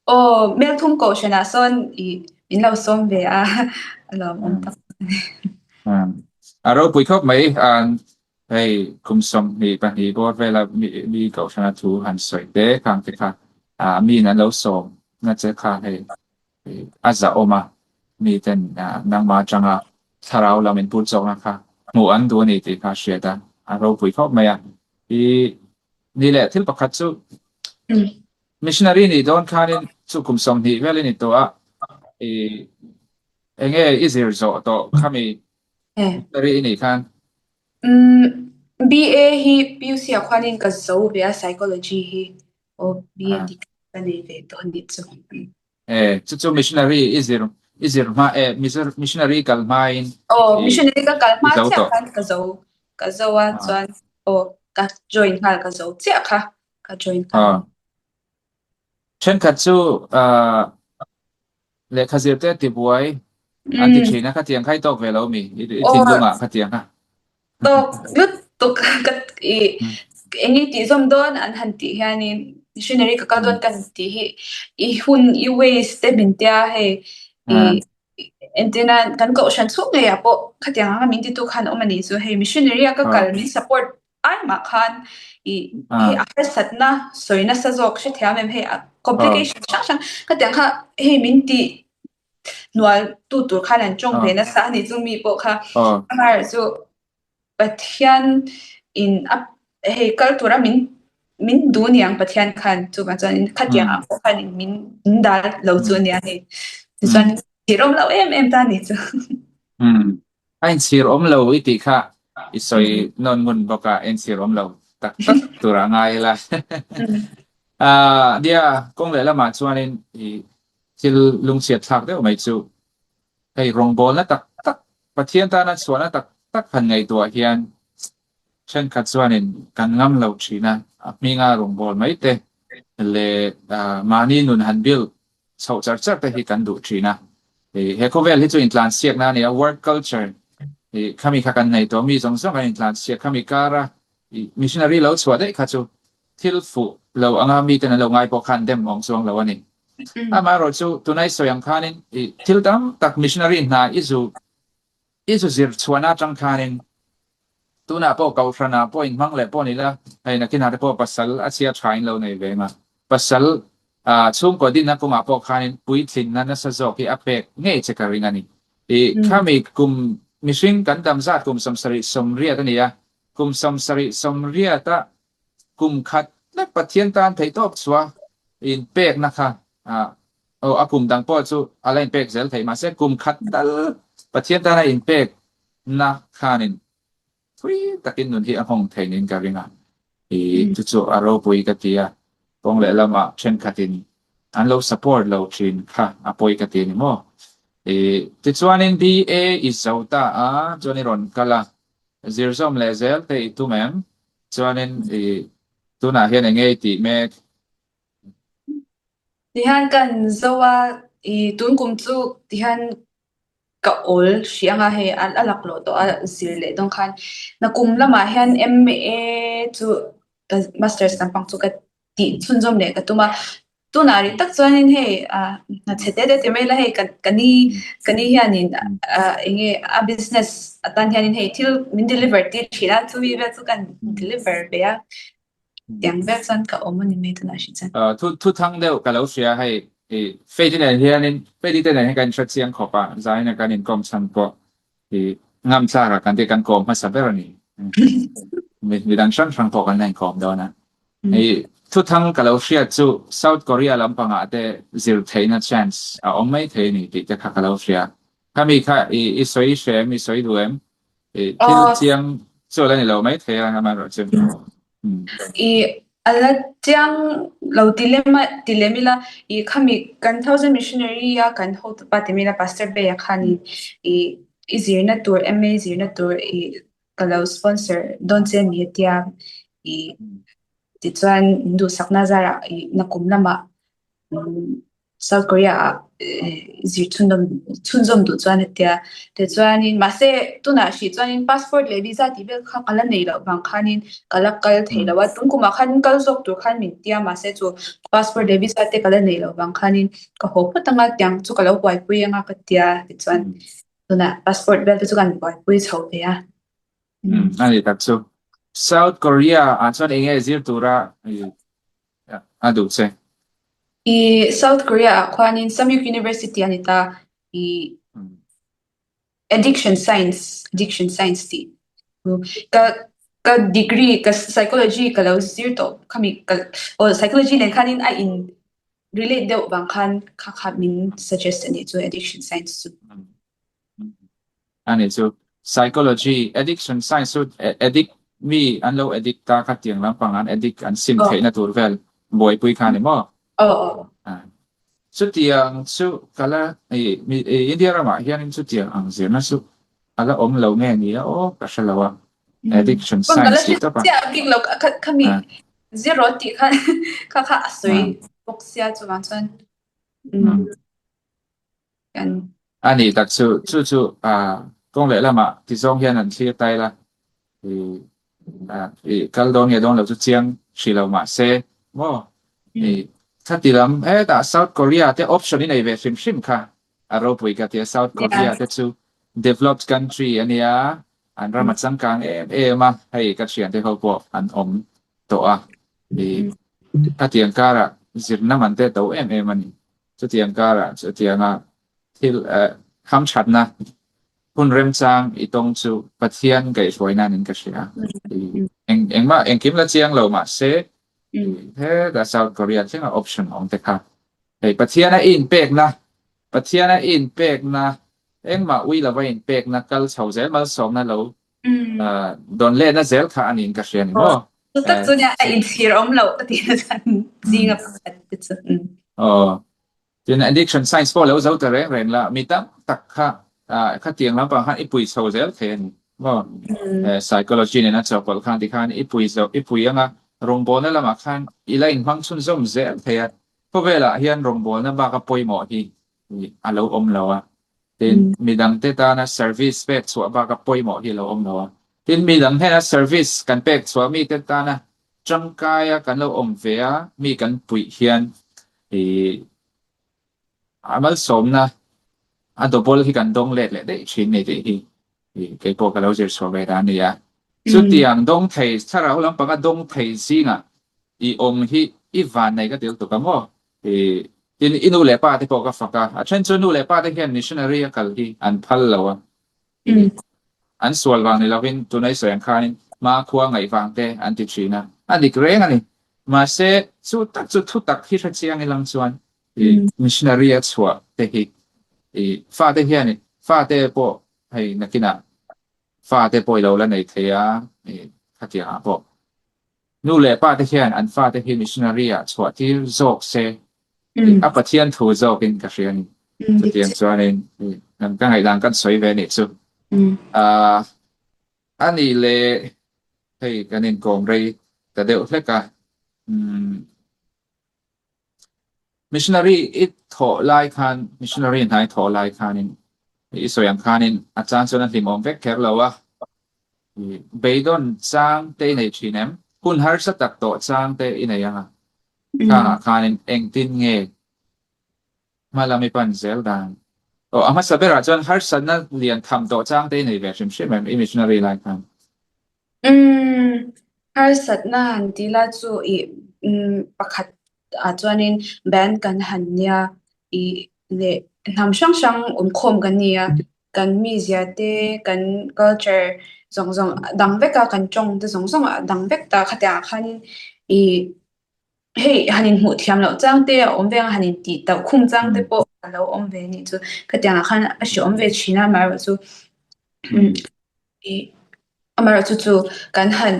Aw, Melthum Kohhranah sawn i min lo sawm ve a, a lawmawm tak a ni. A ropui khawp mai. Hei kum 22 bawr vela mi Kohhrana thu han sawi te khang te kha miin an lo sawm na che kha hei a zahawm a, miten nangmah atanga thlarau lam input zawkna kha hmuh an duh a ni tih kha a hriat a, a ropui khawp mai a. I ni leh thil pakhat chu missionary nih dawn khanin chu kum 20 vel i ni tawh a, i enge i zir zawh tawh khami missionary i nih khan? BA hi PUC ah khuanin ka zo ve a, psychology hi aw BA degree ka nei ve tawh a nih chu. E, chu chu missionary i zir i zir hma e missionary kal hmain Aw, missionary ka kal hma chiah khan ka zo ka zo a chuan aw ka join nghal ka zo chiah kha ka join nghal. Thenkhat chu lehkha zir te tibuai an ti thin a, khatiang kha i tawk ve lo mi i thinlungah khatiang kha. Tawk lutuk ka i eng i tih zawm dawn an han tih hianin missionary ka kal dawn ka han tih hi i hun i waste te min tia hei i entirna kan kohhran chhung ngeiah pawh khatiang anga min titu khan awm a nih chu hei missionary a ka kal min support ai mah khan i hei a harsatna sawi nasa zawk hrethiam em hei a complication hrang hrang khatiang kha hei min tih hnual tu tur khan an tawng ve nasa a ni chu mi pawh kha amaherawh chu Pathian in a hei kal tura min min duh niang Pathian khan chuvang chuan khatiang ah pawh khan min min dal lo chu a nia hei tichuan chhir awm lo em em ta a ni chu. A inchhir awm lo i tih kha i sawi nawn ngun bawk a, inchhir awm lo tak tak tur a ngai ila. Nia, kawng leh lamah chuanin i thil lungchhiat thlak deuh mai chu hei rawngbawlna tak tak, Pathian tana chhuahna tak tak han ngaihtuah hian thenkhat chuanin kan ngam lo thin a, a hminga rawngbâwl mai te leh mahni nun han build chhoh char char te hi kan duh thin a. He khawvel hi chu intlansiakna a ni a, work culture khami kha kan nei tawh, mi zawng zawng kan intlansiak khami kara missionary lo chhuah daih kha chu thil fuh lo anga miten an lo ngai pawh khan dem awm chuang lo a ni. Amaherawh chu tunai sawi ang khanin thil tam tak missionary hna i zu i zu zir chhuahna atang khanin tunah pawh kohhranah pawh inhmang leh pawh ni la, hei nakinah te pawh pasal a chhia tha in lo nei ve ang a, pasal chhungkaw dinna kawngah pawh khanin puitlinna nasa zawk hi a pek ngei che ka ring a ni. I khami kum mihring kan dam zat kum 78 a ni a, kum 78 a Kum khat lek Pathian tan theihtawp chhuah inpekna kha aw a kum dang pawh chu a la inpek zel theih mahse kum khat tal Pathian tana inpekna khanin thui takin nun hi a nghawng thei niin ka ring a, i chu chu a ropui ka ti a, kawng lehlamah thenkhatin an lo support lo thin kha a pawi ka ti a ni maw? I tichuanin BA i zo ta a, chuan i rawn kal a, zir zawm leh zel te i tum em? Chuanin i tunah hian eng nge i tih mek? Tihian kan zo a, i tun kum chu tihian ka awl hrih anga hei a laklawh tawh a zir leh dawn khan nakum lamah hian MA chu ka masters lampang chu ka tih chhunzawm leh ka tum a, tunah rih tak chuanin hei ah hna chhe te te ti mai la hei ka ka ni ka ni hianin ah eng nge a business atan hianin hei thil min deliver tir thin a chumi vel chu kan deliver ve a tiang vel chuan ka awm a ni mai tunah hrih chuan. Thu thu thang deuh ka lo hria hei i Faith-i nen hianin Faith-i te nen hian kan inhre chiang khawp a zaina kan inkawm chhan pawh I ngam tlak a kan tih kan kawm hmasa ber a ni. Midang hrang hrang pawh kan la inkawm dawn a. I thuthang ka lo hriat chu South Korea lampangah te zir theihna chance a awm mai thei a ni tih te kha ka lo hria. Khami kha i sawi hre em, i sawi duh em? I thil chiang chu a la ni lo mai thei a amaherawhchu. I a la chiang lo ti lem a ti lem ila i khami kan thousand missionary a kan hotupa ti mai ila pastor Bay-a khanin i i zirna tur MA zirna tur i. ka lo sponsor dawn che a ni a tia ih tichuan min duhsakna zarah ih nakum lamah South Korea ah zir chhunzawm chhunzawm duh chuan a tia. Tichuanin mahse tunah hrih chuanin passport leh visa tih vel kha ka la nei loh vang khanin ka la kal thei lo a. Tun kumah khan kal zawk tur khan min tia mahse chu passport leh visa te ka la nei loh vang khanin ka haw phawt anga tiang chu ka lo buaipui anga ka tia. Tichuan tunah passport vel te chu kan buaipui chho ve a. A ni tak chu. South Korea ah chuan eng nge zir tura a duh che? I South Korea ah khuanin Samyuk University a ni ta. I Addiction Science, Addiction Science tih ka ka degree ka psychology ka lo zir tawh khami ka aw psychology nen khanin a in relate deuh vang khan kha kha min suggest a nih chu Addiction Science chu. A nih chu. Psychology, addiction science chu addict mi an lo addict ta kha tiang lampang an addict an sim theihna tur vel buaipui kha a ni maw? Chutiang chu ka la India ramah hianin chutiang ang zirna chu a la awm lo nge ni a aw ka hre lo a. Addiction science tih tawp a. Chiah bik lo khami zero tih kha kha kha a sawi bawk sia chuvang chuan. Kan. A nih tak chu, chu chu kawng leh lamah ti zawng hian an thlir tai la, i kal dawn nge dawn lo chu chiang hrih lo mah se maw i khati lam hetah South Korea te option i nei ve hrim hrim kha a ropui ka tia South Korea te chu developed country a nia an ram a changkang em em a hei ka thiante ho pawh an awm tawh a i khatiang karah zirna man te to em em a ni. Chutiang karah chutianga thil hamthatna hun remchang i tawng chu Pathian kaihhruaina niin ka hria. Engmah engkim la chiang lo mahse hetah South Korea thlenga option awm te kha hei Pathiana i inpekna Pathiana i inpekna engmah ui lova inpekna kal chho zel malsawmna lo dawn lehna zel kha a niin ka hria ni maw? Chu tak chu nia a inchhir awm loh ka tih na chuan zinga pakhat te chu. Aw. Tin addiction science pawh lo zo ta reng reng la, mi tam tak kha khatiang lampang khan i pui chho zel thei a ni maw? Psychology nena chawhpawlh khan tikhan i pui zo i pui anga rawngbawlna lamah khan i la inhmang chhunzawm zel thei a. Khawvelah hian rawngbawlna baka pawimawh hi a lo awm lo a. Tin, midangte tana service pek chhuah baka pawimawh hi a lo awm lo a. Tin, midang hnena service kan pek chhuah mite tana tangkaia kan lo awm ve a, mi kan puih hian ih a malsawmna a double hi kan dawng let leh daih thin ni tih hi ih kei pawh ka lo zir chhuah ve ta a ni a. Chutiang dawng thei, thlarau lampanga dawng thei zingah i awm hi i vannei ka til tuk a maw? I tin i nu leh pa te pawh ka fak a, a then chu nu leh pa te hian missionary a kal hi an phal lo a, an sual vang ni lovin tuna i sawi ang khanin hma khua ngaih vang te an ti thin a, a dik reng a ni. Mahse chu tak chu thu tak hi hre chiang ilang chuan i missionary a chhuah te hi i fate hian fate pawh hei nakinah fate pawh i lo la nei thei a i khatiang ah pawh Nu leh pa te hian an fate hi missionary ah chhuah tir zawk se a Pathian thu zawkin ka hria a ni. Chutiang chuanin ka ngaihdan kan sawi ve anih chu. A nih leh hei kan inkawm rei ta deuh hlek a. Missionary i thawh lai khan, missionary hna i thawh lai khanin, i sawi ang khanin a chang chuan a hlimawm vek kher lo a. Beidawn chang te i nei thin em? Hun harsa tak tawh chang te i nei ang a. Khangah khanin engtin nge hma lam i pan zel dan? Aw, a hmasa berah chuan harsatna lian tham tawh chang te i nei ve hrim hrim em i missionary lai khan? Umm, harsatna han tih la chu ih umm pakhat ah chuanin band kan han nia ih leh hnam hrang hrang awmkhawm kan ni a, kan mizia te kan culture zawng zawng a dang vek a, kan tawng te zawng zawng a dang vek ta khatiang ah khanin ih hei han inhmuh thiam loh chang te a awm ve ang a, han intih tauh khum chang te pawh a lo awm ve anih chu khatiang ah khan a hreawm ve thin a amaherawhchu umm. Amaherawhchu chu kan han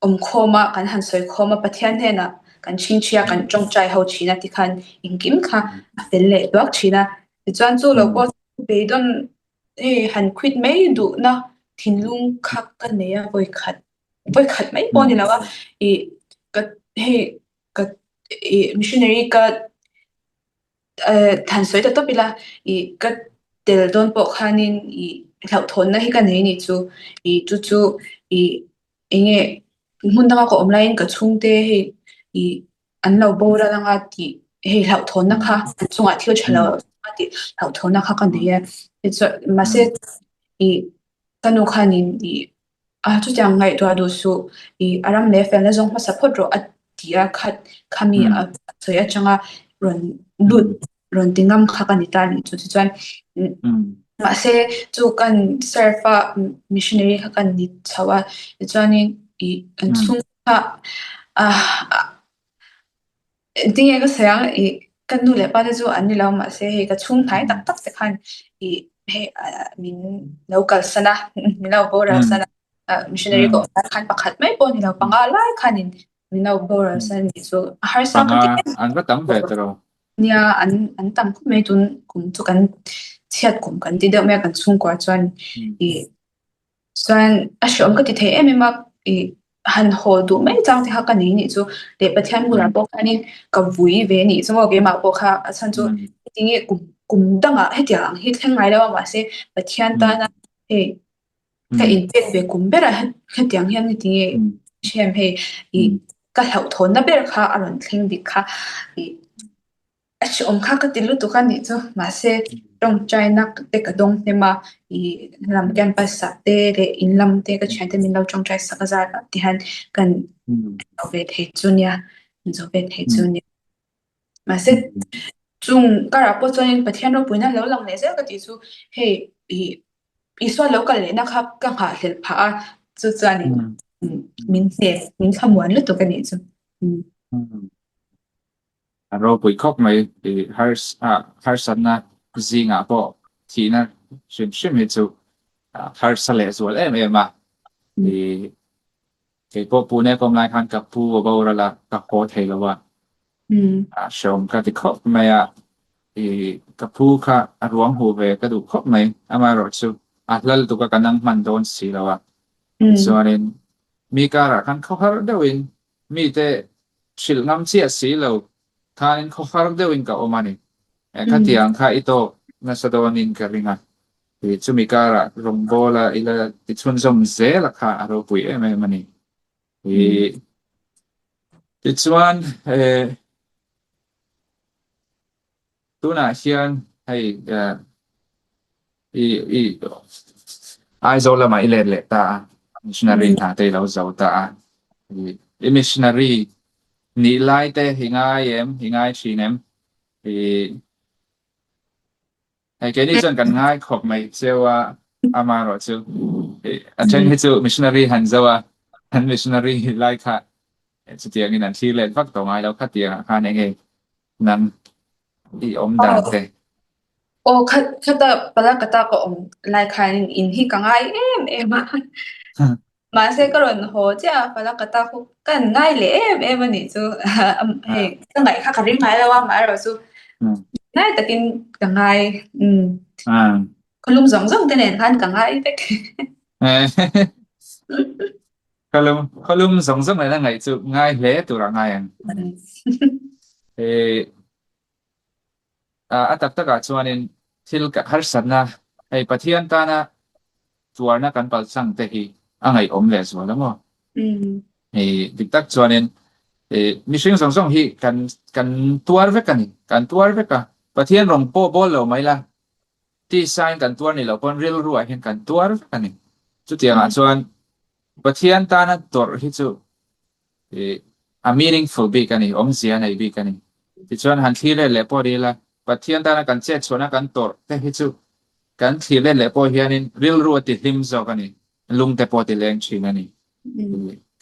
awmkhawm a, kan han sawikhawm a, Pathian hnenah kan chhingchhi a, kan tawngtai ho thin a tikhan engkim kha a fel leh duak thin a. Tichuan chu lo pawh beidawn hei han quit mai duhna. thinlung kha ka nei a vawikhat vawikhat mai pawh a ni lo a ih ka hei ka ih missionary ka than sawi ta tawp ila ih ka tel dawn pawh khanin ih hlauhthawnna hi ka nei a nih chu ih chu chu ih eng nge hmun danga ka awm laiin ka chhungte hei ih an lo boral anga tih hei hlauhthawnna kha an chungah thil tha lo a tih hlauhthawnna kha ka nei a tichuan mahse ih ka nu khanin ih a chutiang ngaihtuah duh suh ih a ram leh felna zawng hmasa phawt rawh a ti a khat khami a sawi atanga rawn lut rawn ti ngam kha ka ni ta a nih chu tichuan mahse chu kan serve a missionary kha kan ni chho a tichuanin ih an chhung kha ah Tinge ka sawi ang ih ka nu leh pa te chu an ni lo mahse hei ka chhung hnai tak tak te khan ih hei min lo kalsan a min lo boral san a missionary ka awm lai khan pakhat mai pawh a ni lo panga lai khanin min lo boral san a nih chu a harsa ka ti em An va tam ve ta lo. Nia an an tam khawp mai tun kum chu kan chhiat kum kan ti deuh mai a kan chhungkua chuan ih Chuan a hreawm ka ti thei em em a, ih han haw duh mai chang te kha ka nei nih chu leh Pathian bulah pawh khanin ka vui ve nih chu maw keimah pawh kha a chhan chu tinge kum kum dangah hetiang ang hi thleng ngai lo a mahse Pathian tana hei ka inpek ve kum berah hetiang hian tinge hrem hei ih ka hlauhthawnna ber kha a rawn thleng dik kha ih A hreawm kha ka ti lutuk a nih chu. Mahse, tawngtaina te ka dawng hnem a, ih lam campus ah te leh in lam te ka thiante min lo tawngtai sak a zar ah te hian kan zo ve thei chu nia, zo ve thei chu nia. Mahse, chung karah pawh chuanin Pathian ropuina lo lang leh zel ka tih chu hei ih Isua lo kal lehna kha ka nghahhlelh phah a, chu chuanin min hne, min thlamuan lutuk a nih chu. A ropui khawp mai i harsatna zingah pawh thihna hrim hrim hi chu harsa leh zual em em a. I kei pawh Pune ka awm lai khan ka pu a boral a, ka haw thei lo a. Hreawm ka ti khawp mai a. I ka pu kha a ruang huh ve ka duh khawp mai. Amaherawhchu a hla lutuk a ka nang hman dawn si lo a. Tichuanin mi karah khan khawhar deuhin Mite hrilh ngam chiah si lo khanin khawhar deuhin ka awm a ni. Khatiang kha i tawk nasa dawnin ka ring a. Chumi karah rawngbawla i la ti chhunzawm zel a kha a ropui em em a ni. Tichuan Tunah hian hei i i Aizawl lamah i let leh ta a, missionary hna te i lo zo ta a. I missionary nih lai te i ngai em, i ngai thin em? I hei keini chuan kan ngai khawp mai cheu a, amaherawhchu a then hi chu missionary han zo a, an missionary lai kha chutiangin an thlir let vak tawh ngai lo khatiangah khan eng nge Nang i awm dan te. Aw khat khata Palakata ka awm lai khan in hi ka ngai em em a. Mahse ka rawn haw chiah a Palakata khu kan ngai leh em em a nih chu. Hei ka ngaih kha ka ring ngai lo a amaherawh chu ngai takin ka ngai. Khawlum zawng zawng te nen khan ka ngai vek. Khawlum, khawlum zawng zawng nen a ngaih chu ngai hle tur a ngai ang. A tak takah chuanin thil harsatna hei Pathian tana tuarna kan palchang te hi a ngaihawm leh zual a maw? Hei dik tak chuanin mihring zawng zawng hi kan kan tuar vek a ni, kan tuar vek a. Pathian rawng pawh bawl lo mai la, Tisain kan tuar ni loh pawn rilruah hian kan tuar vek a ni. Chutiangah chuan Pathian tana tawrh hi chu a meaningful bik a ni, awmzia a nei bik a ni. Tichuan han thlir let leh pawh ni ila, Pathian tana kan chetchhuahna kan tawrh te hi chu kan thlir let leh pawh hianin rilru a tihlim zawk a ni, lung te pawh a tileng thin a ni.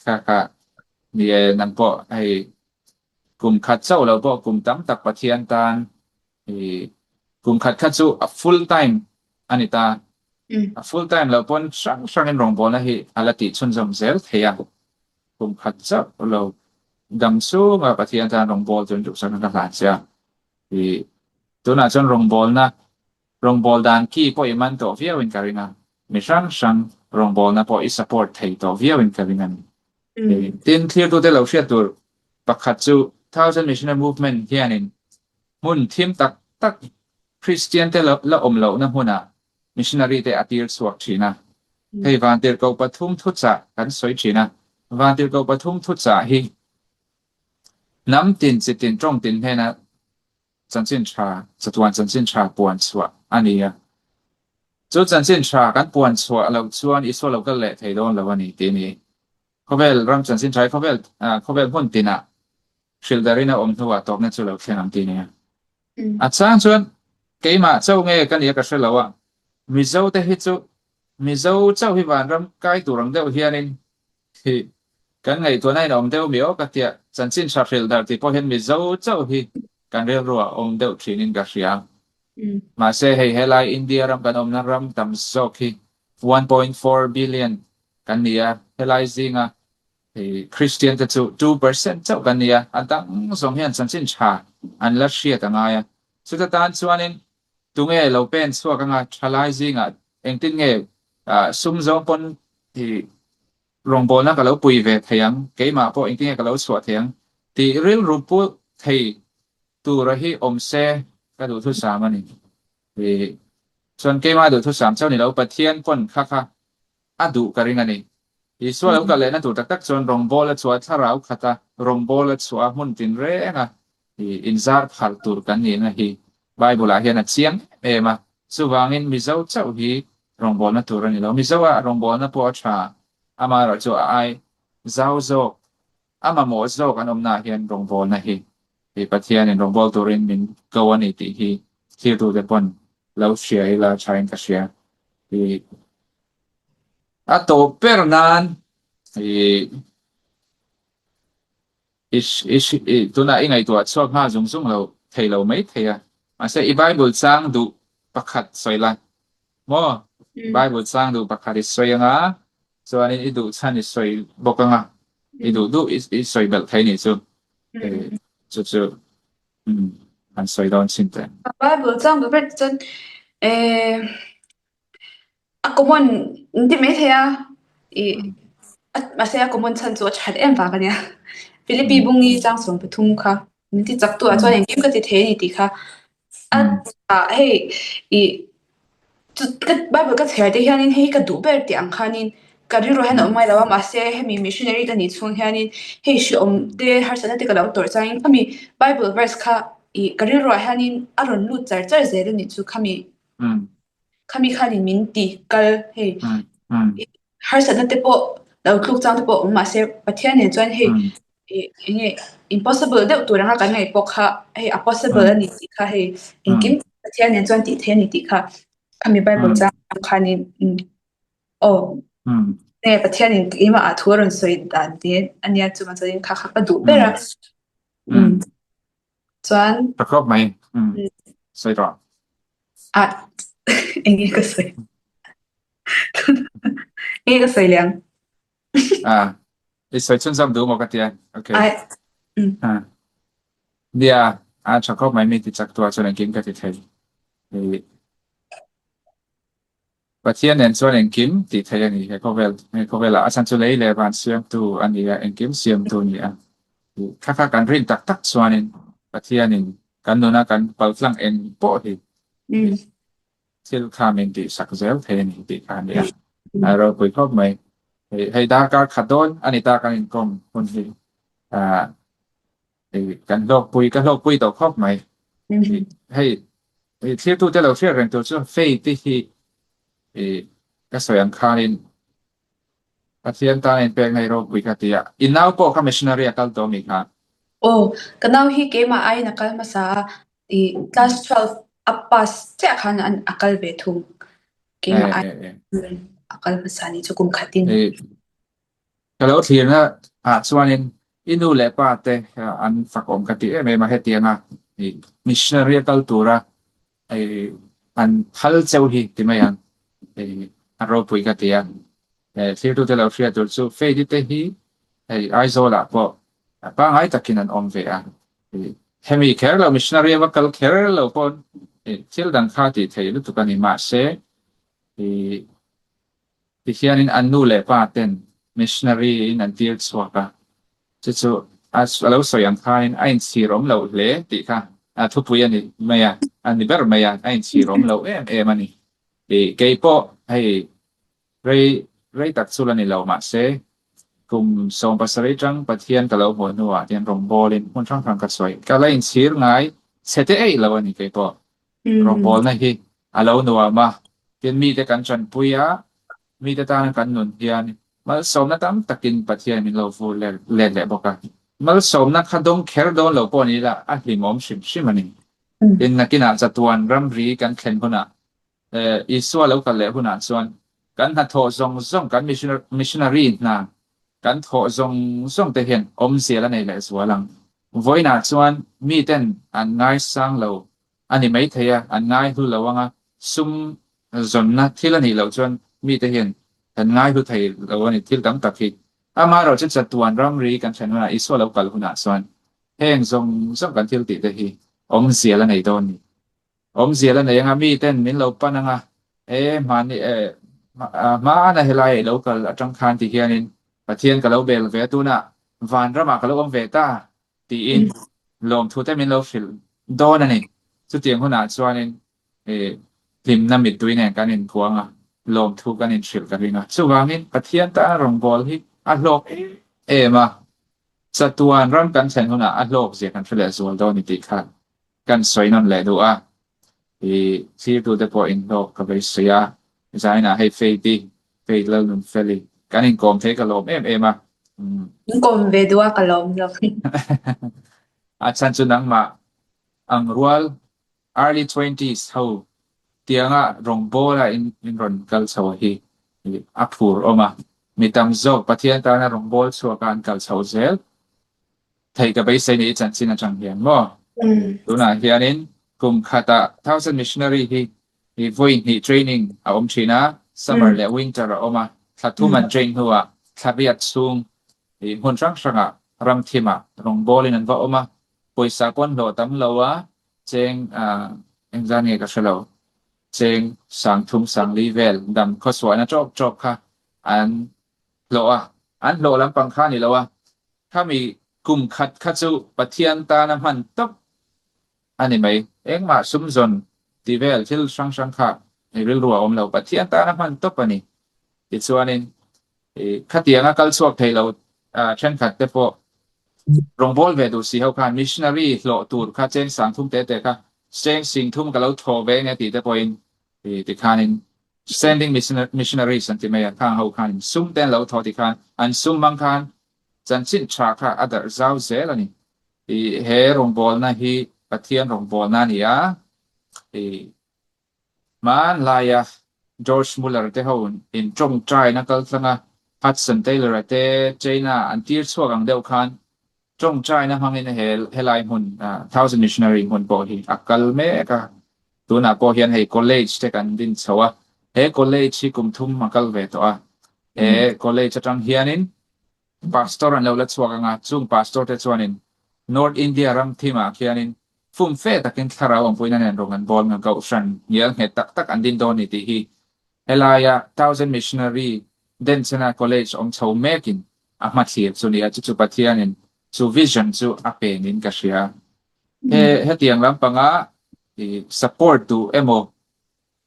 Kha kha ni e, nang pawh hei kum khat chauh lo pawh kum tam tak Pathian tan I kum khat kha chu a full time a ni ta. A full time loh pawn hrang hrangin rawngbawlna hi a la tih chhunzawm zel thei a. Kum khat chauh lo dam chunga Pathian tan rawngbâwl chu an duhsak ka hlan che a. I tunah chuan rawngbawlna, rawngbâwl dan ki pawh i man tawh viauin ka ring a. Mi hrang hrang rawngbawlna pawh i support thei tawh viauin ka ring a ni. Tin, thlirtute lo hriat tur pakhat chu Thousand Missionary Movement hianin hmun thim tak tak Kristiante la awm lohna hmunah missionary te a tir chhuak thin a. Hei Vantirhkoh pathum thuchah kan sawi thin a, Vantirhkoh pathum thuchah hi hnam tin chi tin tawng tin hnena chanchin tha, chatuan chanchin tha puan chhuah a ni a. Chu chanchin tha kan puan chhuah loh chuan Isua lo kal leh thei dawn lo a ni tih a ni. Khawvel ram chanchin tha hi khawvel khawvel hmun tinah hrilh darin a awm hnuah tawpna chu lo thleng ang tih a ni a. A chang chuan keimah chauh nge ka nia ka hre lo a, Mizo te hi chu Mizo chauh hi vanram kai tur ang deuh hianin hi kan ngaihtuahna in a awm deuh mi aw ka tia, chanchin tha hrilh darh tih pawh hian Mizo chauh hi kan rilruah a awm deuh thinin ka hria. Mahse hei helai India ram kan awmna ram tam zawk hi 1.4 billion kan ni a, helai zinga hei Kristian te chu 2% chauh kan ni a, a dang zawng hian chanchin tha an la hriat a ngai a. Chuta tan chuanin tunge lo pen chhuak anga thalai zingah engtin nge sum zawng pawn hi rawngbawlna ka lo pui ve thei ang, keimah pawh engtin nge ka lo chhuah thei ang tih rilru pu thei tura hi awm se ka duhthusam a ni. Chuan keimah duhthusam chauh ni lo, Pathian pawn kha kha a duh ka ring a ni. Isua lo kal lehna tur tak tak chuan rawngbâwl a chhuah a, thlarau khata rawngbâwl a chhuah a, hmun tinrênga inzâr pharh tur kan nihna hi Bible-ah hian a chiang em em a. Chuvangin Mizo chauh hi rawngbâwlna tur a ni lo. Mizoa rawngbâwlna pawh a ṭha, amaherawhchu a ai zau zâwk, a mamawh zâwk an awmnaah hian rawngbâwlna hi Pathianin rawngbâwl turin min ko a ni tih hi thiltute pawn lo hria ila thain ka hria. A tawp ber nan i i tunah i ngaihtuah chhuak nghal zung zung lo thei lo mai thei a. Mahse i Bible chang duh pakhat sawi la maw? Bible chang duh pakhat i sawi anga chuanin i duh chhan i sawi bawk anga i duh duh i sawi belh thei nih chu. Chu chu an sawi dawn chin teh. Bible chang duh ber chuan A common an ti mai thei a, ih mahse a common chhan chu a that em vang a nia. Philippi bungi chang sawm pathum kha min ti chak tu ah chuan engkim ka ti thei a ni tih kha a hei ih chu ka bible ka chhiar te hianin hei hi ka duh ber tih ang khanin ka rilru hian a awm ngai lo a mahse hemi missionary ka nih chhung hianin hei hrehawm te harsatna te ka lo tawrh changin khami bible verse kha ih ka rilruah hianin a rawn lut char char zel a nih chu khami. Khami khanin min ti kal hei harsatna te pawh lo tluk chang te pawh awm mahse Pathian nen chuan hei eng nge impossible deuh tur anga kan ngaih pawh kha hei a possible a ni tih kha hei engkim Pathian nen chuan tih theih a ni tih kha khami Bible chang khanin aw nge Pathianin keimah ah thu a rawn sawi dan te ania chuvang chuanin kha kha ka duh ber a. Chuan. Ka khawp mai. Sawi rawh. A eng nge ka sawi? Eng nge ka sawi leh ang? A i sawi chhunzawm duh maw ka tia. Okay. Ai. Nia, a tha khawp mai mi ti chak tua chuan engkim ka ti thei. Pathian nen chuan engkim tih theih a ni he khawvel he khawvelah a chhan chu lei leh van siamtu a ni a, engkim siamtu a ni a. Thla kha kan rin tak tak chuanin Pathianin kan nuna kan paltlang eng pawh hi thil kha min tihsak zel thei a ni tih kha a ni a. A ropui khawp mai. Hei hei darkar khat dawn a ni ta kan inkawm hun hi. Kan hlawkpui ka hlawkpui tawh khawp mai. Hei thlirtute lo hriat reng tur chu Faith-i hi ka sawi ang khanin Pathian tan a inpek na hi ropui ka ti a. I nau pawh kha missionary a kal tawh mi kha? Aw, ka nau hi keimah aiin a kal hmasa a, i class 12 a pass chiah khan a kal ve thung. Keimah aiin a kal hmasa ni chu kum khatin. Ka lo thlirna ah chuanin i nu leh pa te an fakawm ka ti em em a, hetianga missionary a kal tura an phal cheu hi ti mai ang a ropui ka ti a. Thlirtute lo hriat tur chu Faith-i te hi hei Aizawl-ah pawh pangngai takin an awm ve a, hemi kher lo missionary a va kal kher lo pawn thil dang kha tih theih lutuk a ni mahse. Tihianin an nu leh pa ten missionary in an tir chhuak a, chu chu a lo sawi ang khanin a inchhir awm loh hle tih kha a thupui a ni mai a, a ni ber mai a, a inchhir awm loh em em a ni. Ih kei pawh hei rei rei tak chu la ni lo mahse kum 17 tang Pathian ka lo hmuh hnuah hian rawngbawlin hmun hrang hrang ka sawi. Ka la inchhir ngai chhe te eih lo a ni kei pawh. Rawngbawlna hi a lo nuam a, tin mite kan tanpui a, mite tana kan nun hian malsawmna tam takin Pathian min lo vur let leh bawk a. Malsawmna kha dawng kher dawn lo pawh ni ila a hlimawm hrim hrim a ni. Tin nakinah chatuan ramri kan thlen hunah Isua lo kal leh hunah chuan kan hnathawh zawng zawng, kan missionary hna kan thawh zawng zawng te hian awmzia la nei leh zual ang. Vawiinah chuan miten an ngaisang lo a ni maithei a, an ngai hlu lo ang a, sum zawnna thil a nih loh chuan mite hian kan ngai hlu thei lo a ni thil tam tak hi. Amaherawhchu chatuan ramri kan thlen hunah Isua lo kal hunah chuan heng zawng zawng kan thil tih te hi awmzia la nei dawn ni. Awmzia la nei anga miten min lo pan anga e hmani e hmana helai i lo kal atang khan ti hianin Pathian ka lo bel ve a tunah vanramah ka lo awm ve ta tiin lawmthu te min lo hrilh dawn a ni. Chutiang hunah chuanin hlimna mittui nen kan inphuang a, lawmthu kan inhrilh ka ring a. Chuvangin Pathian tana rawngbâwl hi a hlawk em em a, chatuan ram kan thlen hunah a hlawk zia kan hre leh zual dawn ni tih kha kan sawi nawn leh duh a, i thirtute pawh inhlawk ka beisei a, zainah hei Faith-i, Faith Lalnunfeli, kan inkawm thei ka lawm em em a. In kawm ve duh a ka lawm lo. A chhan chu nangmah ang rual early twenties ho tianga rawngbawla in rawn kal chho hi a phur awm a, mi tam zawk Pathian tana rawngbâwl chhuaka an kal chho zel Thei ka beisei ni i chanchin atang hian maw? Tunah hianin kum khatah Thousand Missionary hi hi vawi hnih training a awm thin a, summer leh winter a awm a, thla thum an train hnuah thla riat chhung hi hmun hrang hrangah ram thimah rawngbawlin an va awm a, pawisa pawn hlawh tam lo a, cheng engzah nge ka hre lo, cheng 3000 4000 vel dam khawsuahna tawp tawp kha an hlawh a, an hlawh lampang kha a ni lo a, khami kum khat kha chu Pathian tana hman tawp a ni mai. Engmah sum zawn tih vel thil hrang hrang kha rilru a awm lo, Pathian tana hman tawp a ni. Tichuanin khatianga kal chhuak thei lo thenkhat te pawh rawngbâwl ve duh si ho khan missionary hlawh tur kha cheng 3000 te te kha cheng 10,000 ka lo thawh ve nge tih te pawhin tikhanin Sending missionaries an ti mai a, khang ho khanin sum te an lo thawh ti khan an sum hmang khan chanchin tha kha a darh zau zel a ni. I he rawngbawlna hi Pathian rawngbawlna a ni a, i hmanlaia George Muller te ho in tawngtaina kal tlanga Hudson Taylor-a te China an tir chhuak ang deuh khan Tawngtaina hmangin he helai hmun Thousand Missionary hmun pawh hi a kal mek a, tunah pawh hian hei college te kan din chho a, he college hi kum thum a kal ve tawh a, he college atang hianin pastor an lo la chhuak ang a, chung pastor te chuanin North India ram thimah khianin fum fe takin thlarau awmpuina nen rawng an bawl ang a, kohhran hnial nghet tak tak an din dawn ni tih hi helaia Thousand Missionary Denchena College awm chho mekin a hmathlir chu nia, chu chu Pathianin chu vision chu a pe niin ka hria. He hetiang lampanga i support duh emaw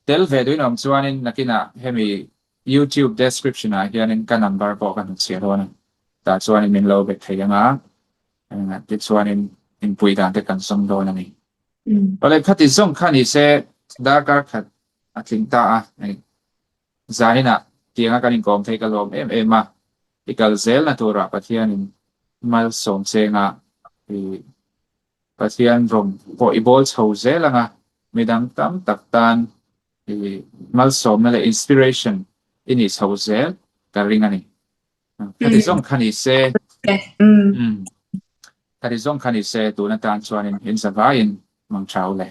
tel ve duhin awm chuanin nakinah hemi YouTube description ah hianin ka number pawh ka hnutchhiah dawn a, tah chuanin min lo be thei anga tichuanin inpui dan te kan zawng dawn a ni. Awle khati zawng kha ni se darkar khat a tling ta a. Zaninah tianga kan inkawm thei ka lawm em em a, i kal zelna turah Pathianin malsawm chenga i Pathian rawng pawh i bawl chho zel anga midang tam tak tan i malsawmna leh inspiration i nih chho zel ka ring a ni. Khati zawng kha ni se, khati zawng kha ni se tun atan chuanin in zavaiin mang thau le.